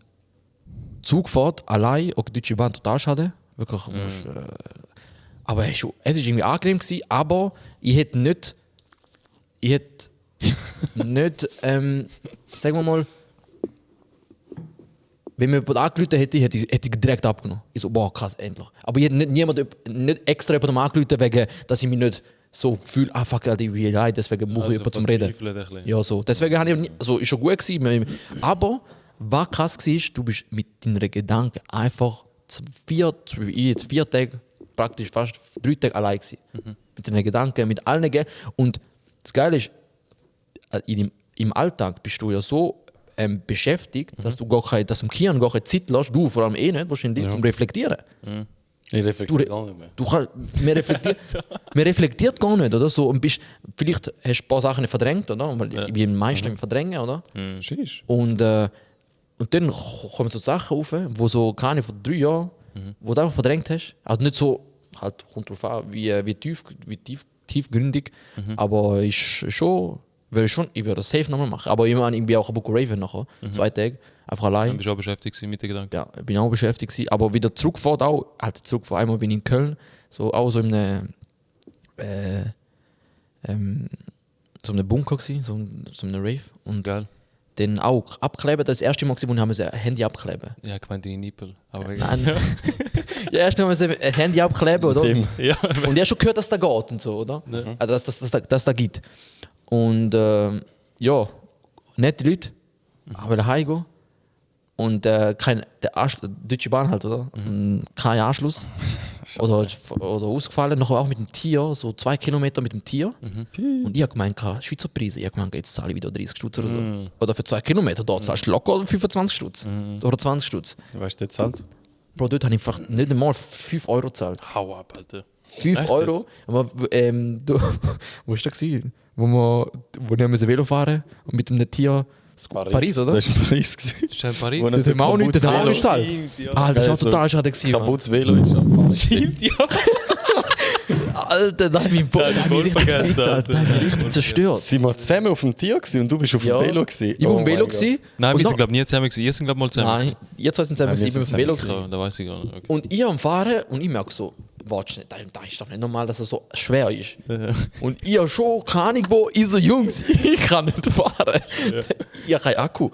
Zugfahrt allein, auch die Deutsche Bahn total schade. Wirklich, aber es war irgendwie angenehm gewesen, aber ich hätte nicht, sagen wir mal, wenn mir jemand angerufen hätte, hätte ich direkt abgenommen. Ich so, boah, krass, endlich. Aber ich hätte nicht extra jemandem angerufen, wegen, dass ich mich nicht so fühle, ah fuck, Alter, ich bin allein, deswegen muss ich jemanden zum Reden.
verzweifelt ein bisschen.
Ja, so. Deswegen habe ich nie, also ist schon gut gewesen. Aber was krass war, du bist mit deinen Gedanken einfach 4 Tage, praktisch fast 3 Tage allein gewesen. Mit deinen Gedanken, mit allen. Und das Geile ist, im Alltag bist du ja so beschäftigt, dass du gar keine, dass du im Kirn gar keine Zeit lässt, du vor allem eh nicht, wahrscheinlich, zum Reflektieren.
Ich reflektiere gar nicht mehr.
Man reflektiert gar nicht, oder? So, und vielleicht hast du ein paar Sachen verdrängt, oder? Weil ich bin meistens verdrängen, oder?
Scheiße.
Und dann kommen so Sachen auf, wo so keine vor 3 Jahren, wo du einfach verdrängt hast. Also nicht so, halt kommt drauf an, wie tiefgründig, aber ich würde das safe nochmal machen. Aber ich meine, ich bin auch ein Book Raven nachher, 2 Tage, einfach
Dann
allein.
bist du auch beschäftigt gewesen mit den Gedanken.
Ja, ich bin auch beschäftigt gewesen, aber wieder zurückgefahren auch, einmal bin ich in Köln, so auch so in einem so einem Bunker gewesen, so einem Rave und
Geil.
dann auch abkleben, das erste Mal gewesen, wo wir ein Handy abkleben.
Ja, ich meinte die Nippel. Aber
Nein. Ja, erst haben wir ein Handy abkleben, oder?
Dem.
ja,
Und ich habe schon gehört, dass das geht und so, oder? Also, dass das gibt. Und ja, nette Leute, aber heimgehen. Und der Deutsche Bahn halt, oder? Kein Anschluss. oder ausgefallen. Nachher auch mit dem Tier, so 2 Kilometer mit dem Tier. Und ich habe gemeint, Schweizer Preise. Ich habe gemeint, jetzt zahle ich wieder 30 Stutz oder so. Oder für 2 Kilometer, da zahlst du locker 25 Stutz. Oder 20 Stutz.
Weißt du jetzt halt?
Bro, dort habe ich einfach nicht einmal 5 Euro gezahlt.
Hau ab, Alter.
5
Echt
Euro.
jetzt?
Aber wo war das gewesen? Wo wir müssen Velo fahren und mit einem Tier Paris, oder?
Das war Paris.
Ist das in Paris?
Wo er
Das haben wir auch nicht, das haben wir auch nicht gezahlt.
Stimmt, ja.
Ah, das
Ja,
war
so
total schade gewesen. Mann.
Kaputtes Velo ist am Fahren.
Stimmt, ja.
Alter, da hat mich richtig
vergessen,
gefickt, Alter. Da hat mich richtig zerstört.
Sind wir zusammen auf dem Tier gewesen und du bist auf dem Velo gewesen?
Ich war auf dem
Oh
Velo
mein Gott.
gewesen.
Nein,
und
wir
noch-
sind glaube ich nie zusammen gewesen. Ihr sind glaube ich mal zusammen
Nein, ihr zwei sind zusammen,
Nein, wir
ich bin auf
sind
dem Velo
zusammen
gewesen.
gewesen. Da weiß ich gar nicht. Okay.
Und ich am Fahren und ich merke so, warte schnell, da ist doch nicht normal, dass er so schwer ist. Und ich habe schon keine Ahnung, wo ich so, Jungs, ich kann nicht fahren. Ich habe keinen Akku.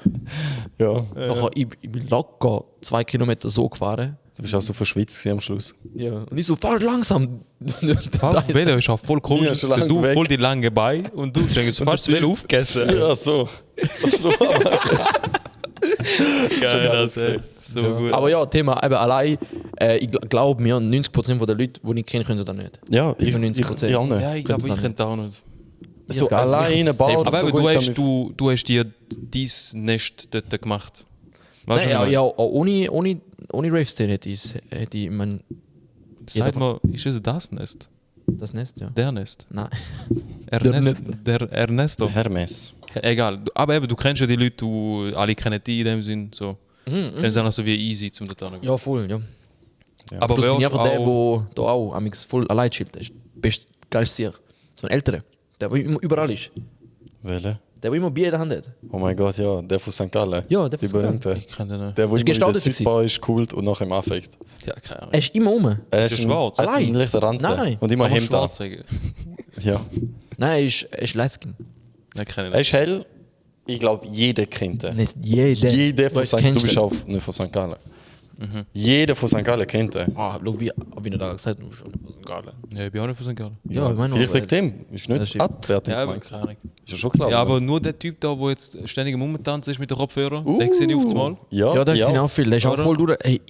Ja,
Nachher, ich bin locker 2 Kilometer so gefahren.
du bist auch so verschwitzt gewesen am Schluss.
Ja. Und ich so, fahr langsam.
Das Velo ist auch voll komisch.
Ja, schon lange
du
weg.
voll die lange Beine und du denkst, fast das Velo aufgegessen.
Ja, so. so
Geil,
alles
das ist echt so gut.
Aber ja, Thema eben allein, ich glaube mir, 90% der Leute, die ich kenne, können das nicht.
ja, ich
95%.
ich auch nicht.
ja, ich glaube, ich könnte auch nicht.
So
Ich kann-
allein
ich
in
kann
einer
safe-
Bar.
Aber
so
eben,
gut
du,
kann
hast,
ich-
du hast dir dein Nest dort gemacht. Weißt
Nein,
du,
ja,
was ich
ja, auch ohne Rave-Szene hätte ich mein,
Sag mal, ist es das Nest?
das Nest, ja.
Der Nest?
Nein.
Der Ernesto?
Hermes.
Egal. Aber eben, du kennst ja die Leute, alle kennen die in dem Sinn. So. Dann ist auch so wie easy zum dort hin.
Ja, voll, ja.
Aber
Plus bin ich
wer
einfach der,
auch,
der da auch amix voll allein chillt. Der ist best geilste Sieg. So ein älterer. Der, der immer überall ist.
Welche?
Der, der immer Bier in der Hand hat.
Oh mein Gott, ja, der von St. Gallen.
Ja, der
Die
von St. Gallen.
berühmte.
ich kenne den nicht.
Der, wo
Ist
immer in der
gestartet
Südbar ist, coolt und nachher im Affekt.
Ja, keine Ahnung.
Er ist immer rum.
Er
Ist schwarz?
Hat
Allein?
einen leichten Ranzen.
Nein.
Und immer
Aber
Hemd an.
schwarz sagen.
Ja.
Nein, er ist Lightskin.
Nein, kenne ich
Er
nicht.
ist hell. Ich glaube, jeder kennt ihn.
Nicht jeder.
Jeder von
Was
St. Du
kennst
bist
du?
auch nicht von St. Gallen. Jeder von St. Gallen kennt ihn.
Ah, schau, wie er da gesagt hat, du bist schon von St. Gallen.
Ja, ich bin auch nicht von St. Gallen.
Ja, ich meine
Vielleicht
auch,
wegen dem. Ist
das
nicht
stimmt.
abwertend
Ja, aber
gemeint.
keine Ahnung.
Ist ja schon klar.
Ja,
oder?
aber nur der Typ da, der jetzt ständig im Umtanzen ist mit den Kopfhörern, den sehe ich auf das Mal.
Ja,
Ja, da
ja.
sind auch viele. Der ist auch
Oder?
voll durch. Ey,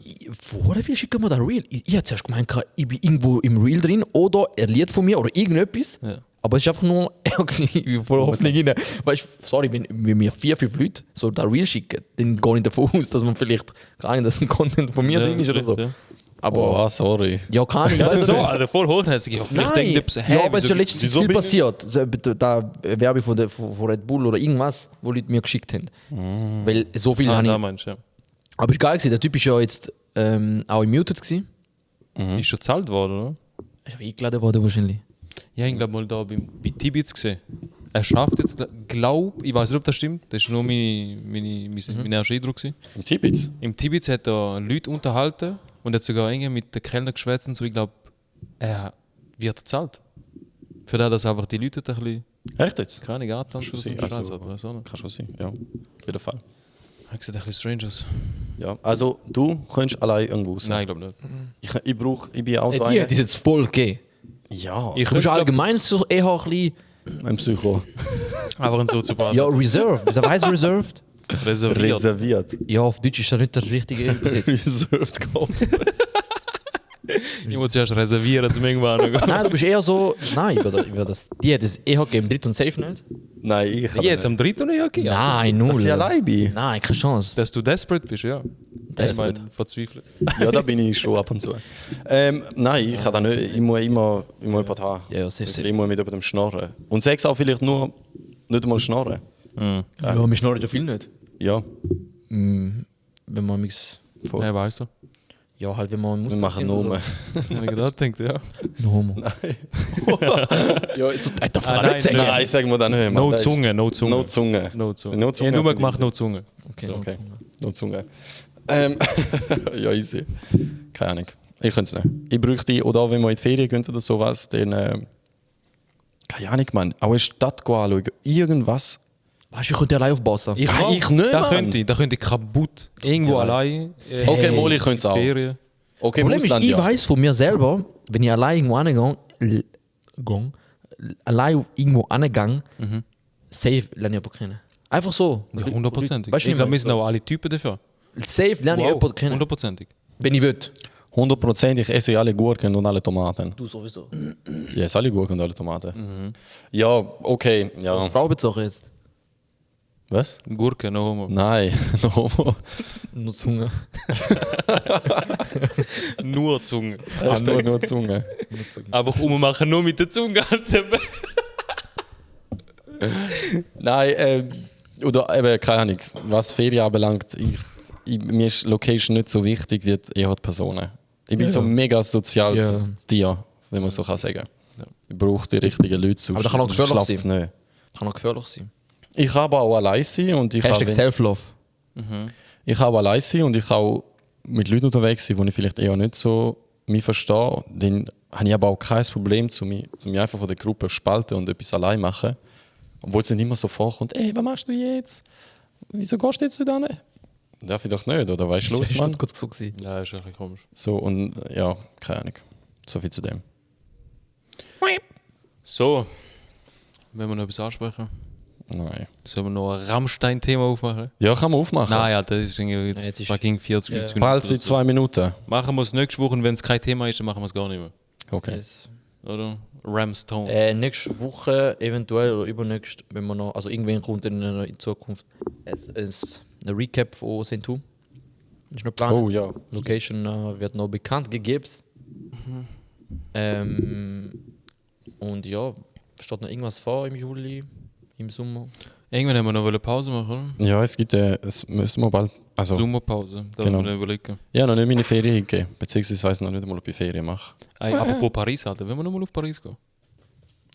woher viel schicken wir da Reel? Ich habe zuerst gemeint, ich bin irgendwo im Reel drin oder ein Lied von mir oder irgendetwas.
Ja.
Aber es ist einfach nur er gewesen. Ich bin voll Hoffnung rein. Weißt du, sorry, wenn mir 4-5 Leute so da Reel schicken, dann gehe ich davon aus, dass man vielleicht gar nicht, dass ein Content von mir drin ist oder so.
Ja.
Aber
Oh, sorry.
ja, kann ich. Weißt du,
So, Alter, voll hochnäsig. Ja, vielleicht
Nein,
denkt ihr,
ja, aber es ist ja letztens
wieso
viel
bin ich-
passiert. So, da Werbung von Red Bull oder irgendwas, wo Leute mir geschickt haben. Weil so viel habe
da
ich.
meinst du, ja.
Aber ist geil gewesen. Der Typ ist ja jetzt auch im Muted gewesen.
Ist schon gezahlt worden, oder?
Ist aber eingeladen worden wahrscheinlich.
Ja, ich glaube mal da bei Tibits gesehen. Er schafft jetzt, ich weiß nicht, ob das stimmt, das war nur mein erster Eindruck. Gewesen.
Im Tibitz?
Im Tibits hat er Leute unterhalten und hat sogar irgendwie mit den Kellner geschwätzt und so. Ich glaube, er wird gezahlt. Für das, dass einfach die Leute ein bisschen,
Echt jetzt?
keine Ahnung, antanzen oder so.
Also,
Scheiße, oder weiß auch nicht.
Kann schon sein, ja. Auf jeden Fall.
Er sieht ein bisschen strange aus.
Ja, also du kannst allein irgendwo raus.
Nein, ich glaube nicht.
Ich bin auch so
Die
einer.
hat es jetzt voll gegeben.
Ja,
Ich
Du bist
könnte
allgemein so eher ein bisschen.
ein Psycho.
einfach ein Soziopath.
Ja, reserved. Wieso heißt reserved?
Reserviert.
Reserviert.
Ja, auf Deutsch ist das nicht das richtige Übersetzung.
Reserved kaufen.
Ich muss zuerst reservieren, zum irgendwann gehen.
Nein, du bist eher so. Nein, die hat es eher gegeben. Dritt und safe nicht.
Nein, ich kann
Jetzt
nicht.
am 3. Jahr gehen?
Nein,
Dass
null.
ich allein bin?
Nein, keine Chance.
Dass du desperate bist, ja. Das ist mein
Desperate.
Verzweifelt.
Ja, da bin ich schon ab und zu. Nein, ich kann da nicht. Ich muss immer jemanden haben.
Ja, ja, safe, safe.
Ich muss mit jemandem schnarren. Und Sex auch vielleicht nur nicht einmal schnarren.
Ja, wir schnorren ja viel nicht.
Ja,
Wenn man nichts.
voll.
Ja, weißt du.
Ja, halt, wenn man muss.
Wir machen Nomen.
Wenn ich gerade denkt, ja.
No homo. Ja, jetzt darf man
Ah,
auch
nein,
nicht sagen.
Nein, sagen wir dann nicht.
No
Mann. Das ist-
Zunge, no Zunge.
No Zunge.
No Zunge.
No Zunge
Ich habe nur
finde
gemacht,
ich-
no Zunge.
Okay,
Okay,
no
no Zunge. Ja, easy. Keine Ahnung. Ich könnte es nicht. Ich bräuchte, oder auch wenn wir in die Ferien gehen oder sowas, dann. Keine Ahnung, Mann. Auch eine Stadt anschauen. Irgendwas.
Weißt du, ich könnte allein aufpassen.
Ich nicht,
Da
Mann.
könnte ich kaputt. Irgendwo
Ja.
allein.
Okay, Molly könnte es auch.
Ferien.
Okay, im
Problem ist,
Ausland,
ich
ja.
weiß von mir selber, wenn ich allein irgendwo angehe, allein irgendwo angehe, safe lerne ich aber kennen. Einfach so.
Ja, 100%.
Weißt du,
Ich glaube, wir sind auch alle Typen dafür.
Safe lerne ich jemanden kennen.
100%ig.
Wenn ich will.
100%, ich esse alle Gurken und alle Tomaten.
Du sowieso.
Ich esse alle Gurken und alle Tomaten. Ja, okay. Ja.
Frau bezogen jetzt.
Was?
Gurke, no homo.
Nein, no homo.
Nur Zunge.
Nur Zunge.
Hast du nur Zunge.
Einfach ummachen, nur mit der Zunge.
Nein, oder eben, keine Ahnung, was Ferien anbelangt, mir ist Location nicht so wichtig wie eher die Personen. Ich bin
Ja.
so ein mega soziales
Ja.
Tier, wenn man so kann sagen.
Ja.
Ich brauche die richtigen Leute, sonst
Aber das kann auch gefährlich
schlaft's
sein.
nicht.
Kann auch gefährlich sein.
Ich kann aber auch allein sein und ich
Hashtag
kann,
Self-Love.
ich kann auch allein sein und ich kann auch mit Leuten unterwegs sein, die ich vielleicht eher nicht so mich verstehe. Dann habe ich aber auch kein Problem, mich einfach von der Gruppe spalten und etwas allein machen. Obwohl es nicht immer so vorkommt, ey, was machst du jetzt? Wieso gehst du jetzt wieder hin? Darf ich doch nicht, oder weißt du, los,
Das war
Mann?
gut so gewesen.
Ja, ist ein bisschen komisch.
So, und ja, keine Ahnung. So viel zu dem.
So, wenn wir noch etwas ansprechen,
Nein.
sollen wir noch ein Rammstein-Thema aufmachen?
Ja, kann man aufmachen.
Nein, Alter, das ist irgendwie jetzt,
jetzt ist-
fucking 40
Ja.
Minuten.
Bald sind
oder so.
2 Minuten.
Machen wir es nächste Woche und wenn es kein Thema ist, dann machen wir es gar nicht mehr.
Okay.
Yes.
Oder? Ramstone.
Nächste Woche, eventuell oder übernächst, wenn wir noch, also irgendwann kommt in Zukunft eine Recap von St. Das ist noch geplant.
Oh ja.
Location wird noch bekannt gegeben. Und ja, steht noch irgendwas vor im Juli, im Sommer?
Irgendwann haben wir noch eine Pause machen,
Ja, es gibt, es müssen wir bald,
oder?
also,
Sommerpause. Da
Genau.
müssen wir überlegen.
ja, noch nicht meine Ferien hingehen, beziehungsweise weiss noch nicht einmal, ob ich Ferien mache.
Ey, apropos Paris, Alter. Wollen wir noch mal auf Paris gehen?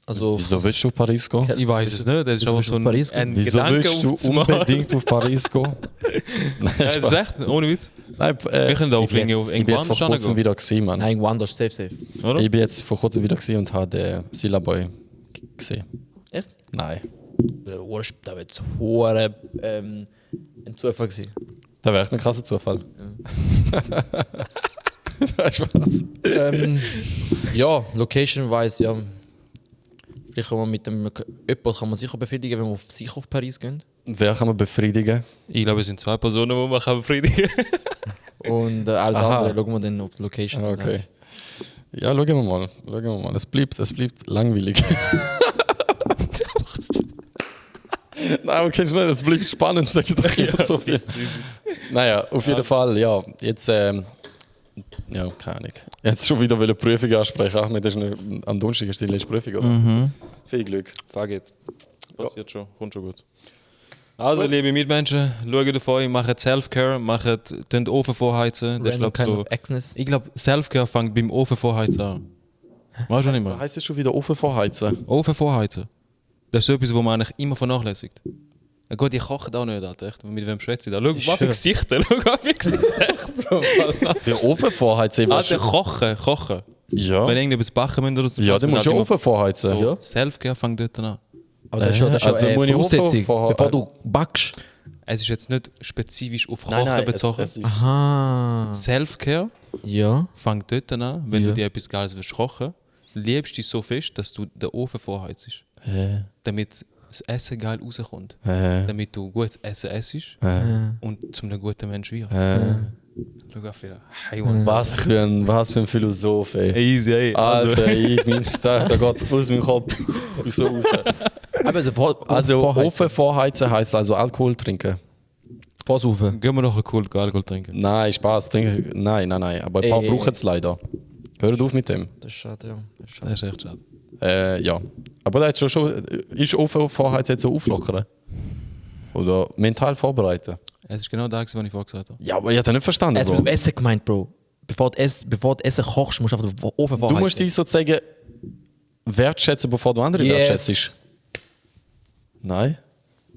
Also,
Wieso willst du auf Paris gehen?
Ich weiß es nicht. Das ist
Wieso
aber
willst du
so
auf Paris gehen?
ein
Wieso
Gedanke
willst du
aufzumachen.
unbedingt auf Paris gehen? Nein,
Ja, das ist
Spaß.
recht, ohne Witz.
Nein,
Wir können da auf
ich bin
irgendwo-
jetzt, ich bin jetzt
irgendwo
vor
anders
kurzem
gehen.
wieder gesehen, Mann.
nein, irgendwo anders, safe.
Oder?
Ich bin jetzt vor kurzem wieder gesehen und habe den Silaboy gesehen.
Echt?
Nein.
Da wird es hohe ein Zufall gewesen.
Das wäre echt ein krasser Zufall. Nein, Spaß.
Ja, location-wise, ja. Vielleicht kann man mit dem jemand kann man sicher befriedigen, wenn wir sicher auf Paris gehen.
Wer kann man befriedigen?
Ich glaube, es sind zwei Personen, die man kann befriedigen kann.
Und alles
Aha.
andere schauen wir dann auf die Location.
Okay. Ja, schauen wir mal. Schauen wir mal. Es bleibt langweilig. Nein, okay, schnell, es bleibt spannend, sag ich doch immer so viel. Naja, auf jeden Fall, ja. Jetzt, ja, keine Ahnung. Jetzt schon wieder eine Prüfung ansprechen. Ahmed, das ist am Donnerstag ist die letzte Prüfung, oder? Viel Glück.
Fuck it. Passiert schon, kommt schon gut. Also, liebe Mitmenschen, schaut auf euch, macht Self-Care, macht den Ofen vorheizen. Das ist,
Random
glaub,
kind
so,
of Exness.
ich glaube, Self-Care fängt beim Ofen vorheizen an. Weißt du nicht
Was
mehr?
heisst das schon wieder Ofen vorheizen?
Ofen vorheizen. Das ist so etwas, was man eigentlich immer vernachlässigt. Ja gut, ich koche auch nicht, Alter, echt. Mit wem schwätze ich da? Schau, was für
schwör.
Gesichter, schau, was für Gesichter.
Für Ofen vorheizen?
Alter, kochen.
Ja.
Wenn irgendetwas backen müssen oder so.
Ja, dann musst du ja Ofen vorheizen.
Ja.
Self-Care fängt dort an.
Aber das ist schon,
also muss ich
Voraussetzung,
Ofen
bevor du backst.
Es ist jetzt nicht spezifisch auf Kochen
Nein, nein,
bezogen.
es ist
Aha.
Self-Care
Ja.
fängt dort an, wenn
Ja.
du dir etwas Geiles willst kochen, liebst dich so fest, dass du den Ofen vorheizt. Damit das Essen geil rauskommt. Damit du gutes Essen essst und zum einem guten Mensch wirst. Schau auf für Heimat.
was für ein Philosoph, ey.
Easy, ey.
Alter, ich bin, da geht aus meinem Kopf so raus.
Aber
Also Ofen vorheizen heisst also Alkohol trinken.
Vorsaufen.
Gehen wir noch einen coolen Alkohol trinken.
Nein, Spaß, trinken. Nein. Aber ein paar
Ey.
brauchen es leider. Hört auf mit dem.
Das ist schade, ja. Das ist schade.
Das ist echt schade.
Ja. Aber da hat schon ist Ofen vorheizen jetzt so auflockern? Oder mental vorbereiten?
Es ist genau das, was ich vorher gesagt habe.
Ja, aber ich habe das nicht verstanden,
Es
Bro.
wird Essen gemeint, Bro. Bevor du Essen kochst, musst du einfach den Ofen
Du
vorheizen.
musst dich sozusagen wertschätzen, bevor du andere
Yes.
wertschätzt. Nein?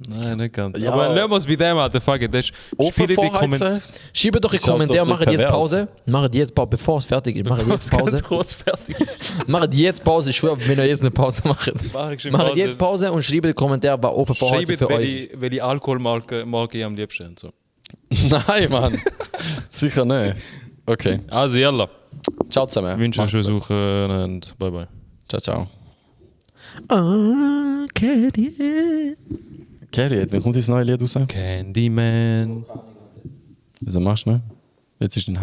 Nein, nicht ganz.
Ja.
Aber lassen wir es bei dem, Alter. Fuck it. Das ist
Ofen
spiele die
vorheizen?
Schreibe doch in die
Ist auch so
Kommentare,
ein
macht
bisschen
jetzt
pervers.
Pause. Macht jetzt Pause, bevor es fertig ist. Macht jetzt Pause.
Ganz kurz fertig.
Macht jetzt Pause, ich schwöre, wenn ihr jetzt eine Pause macht.
Mach ich schon
Macht
Pause.
jetzt Pause und schreibe in die Kommentare, was Ofen vorheizen
Schreibt,
für euch.
welche Alkoholmarke ich am liebsten habe. So.
Nein, Mann. Sicher nicht. Okay.
Also, yalla.
Ciao zusammen.
Ich wünsche euch
Macht's
eine
gut.
Suche und bye bye.
Ciao, ciao.
Okay.
Gary, wann kommt das neue Lied raus?
Candyman.
Wieso machst du, ne? Jetzt ist dein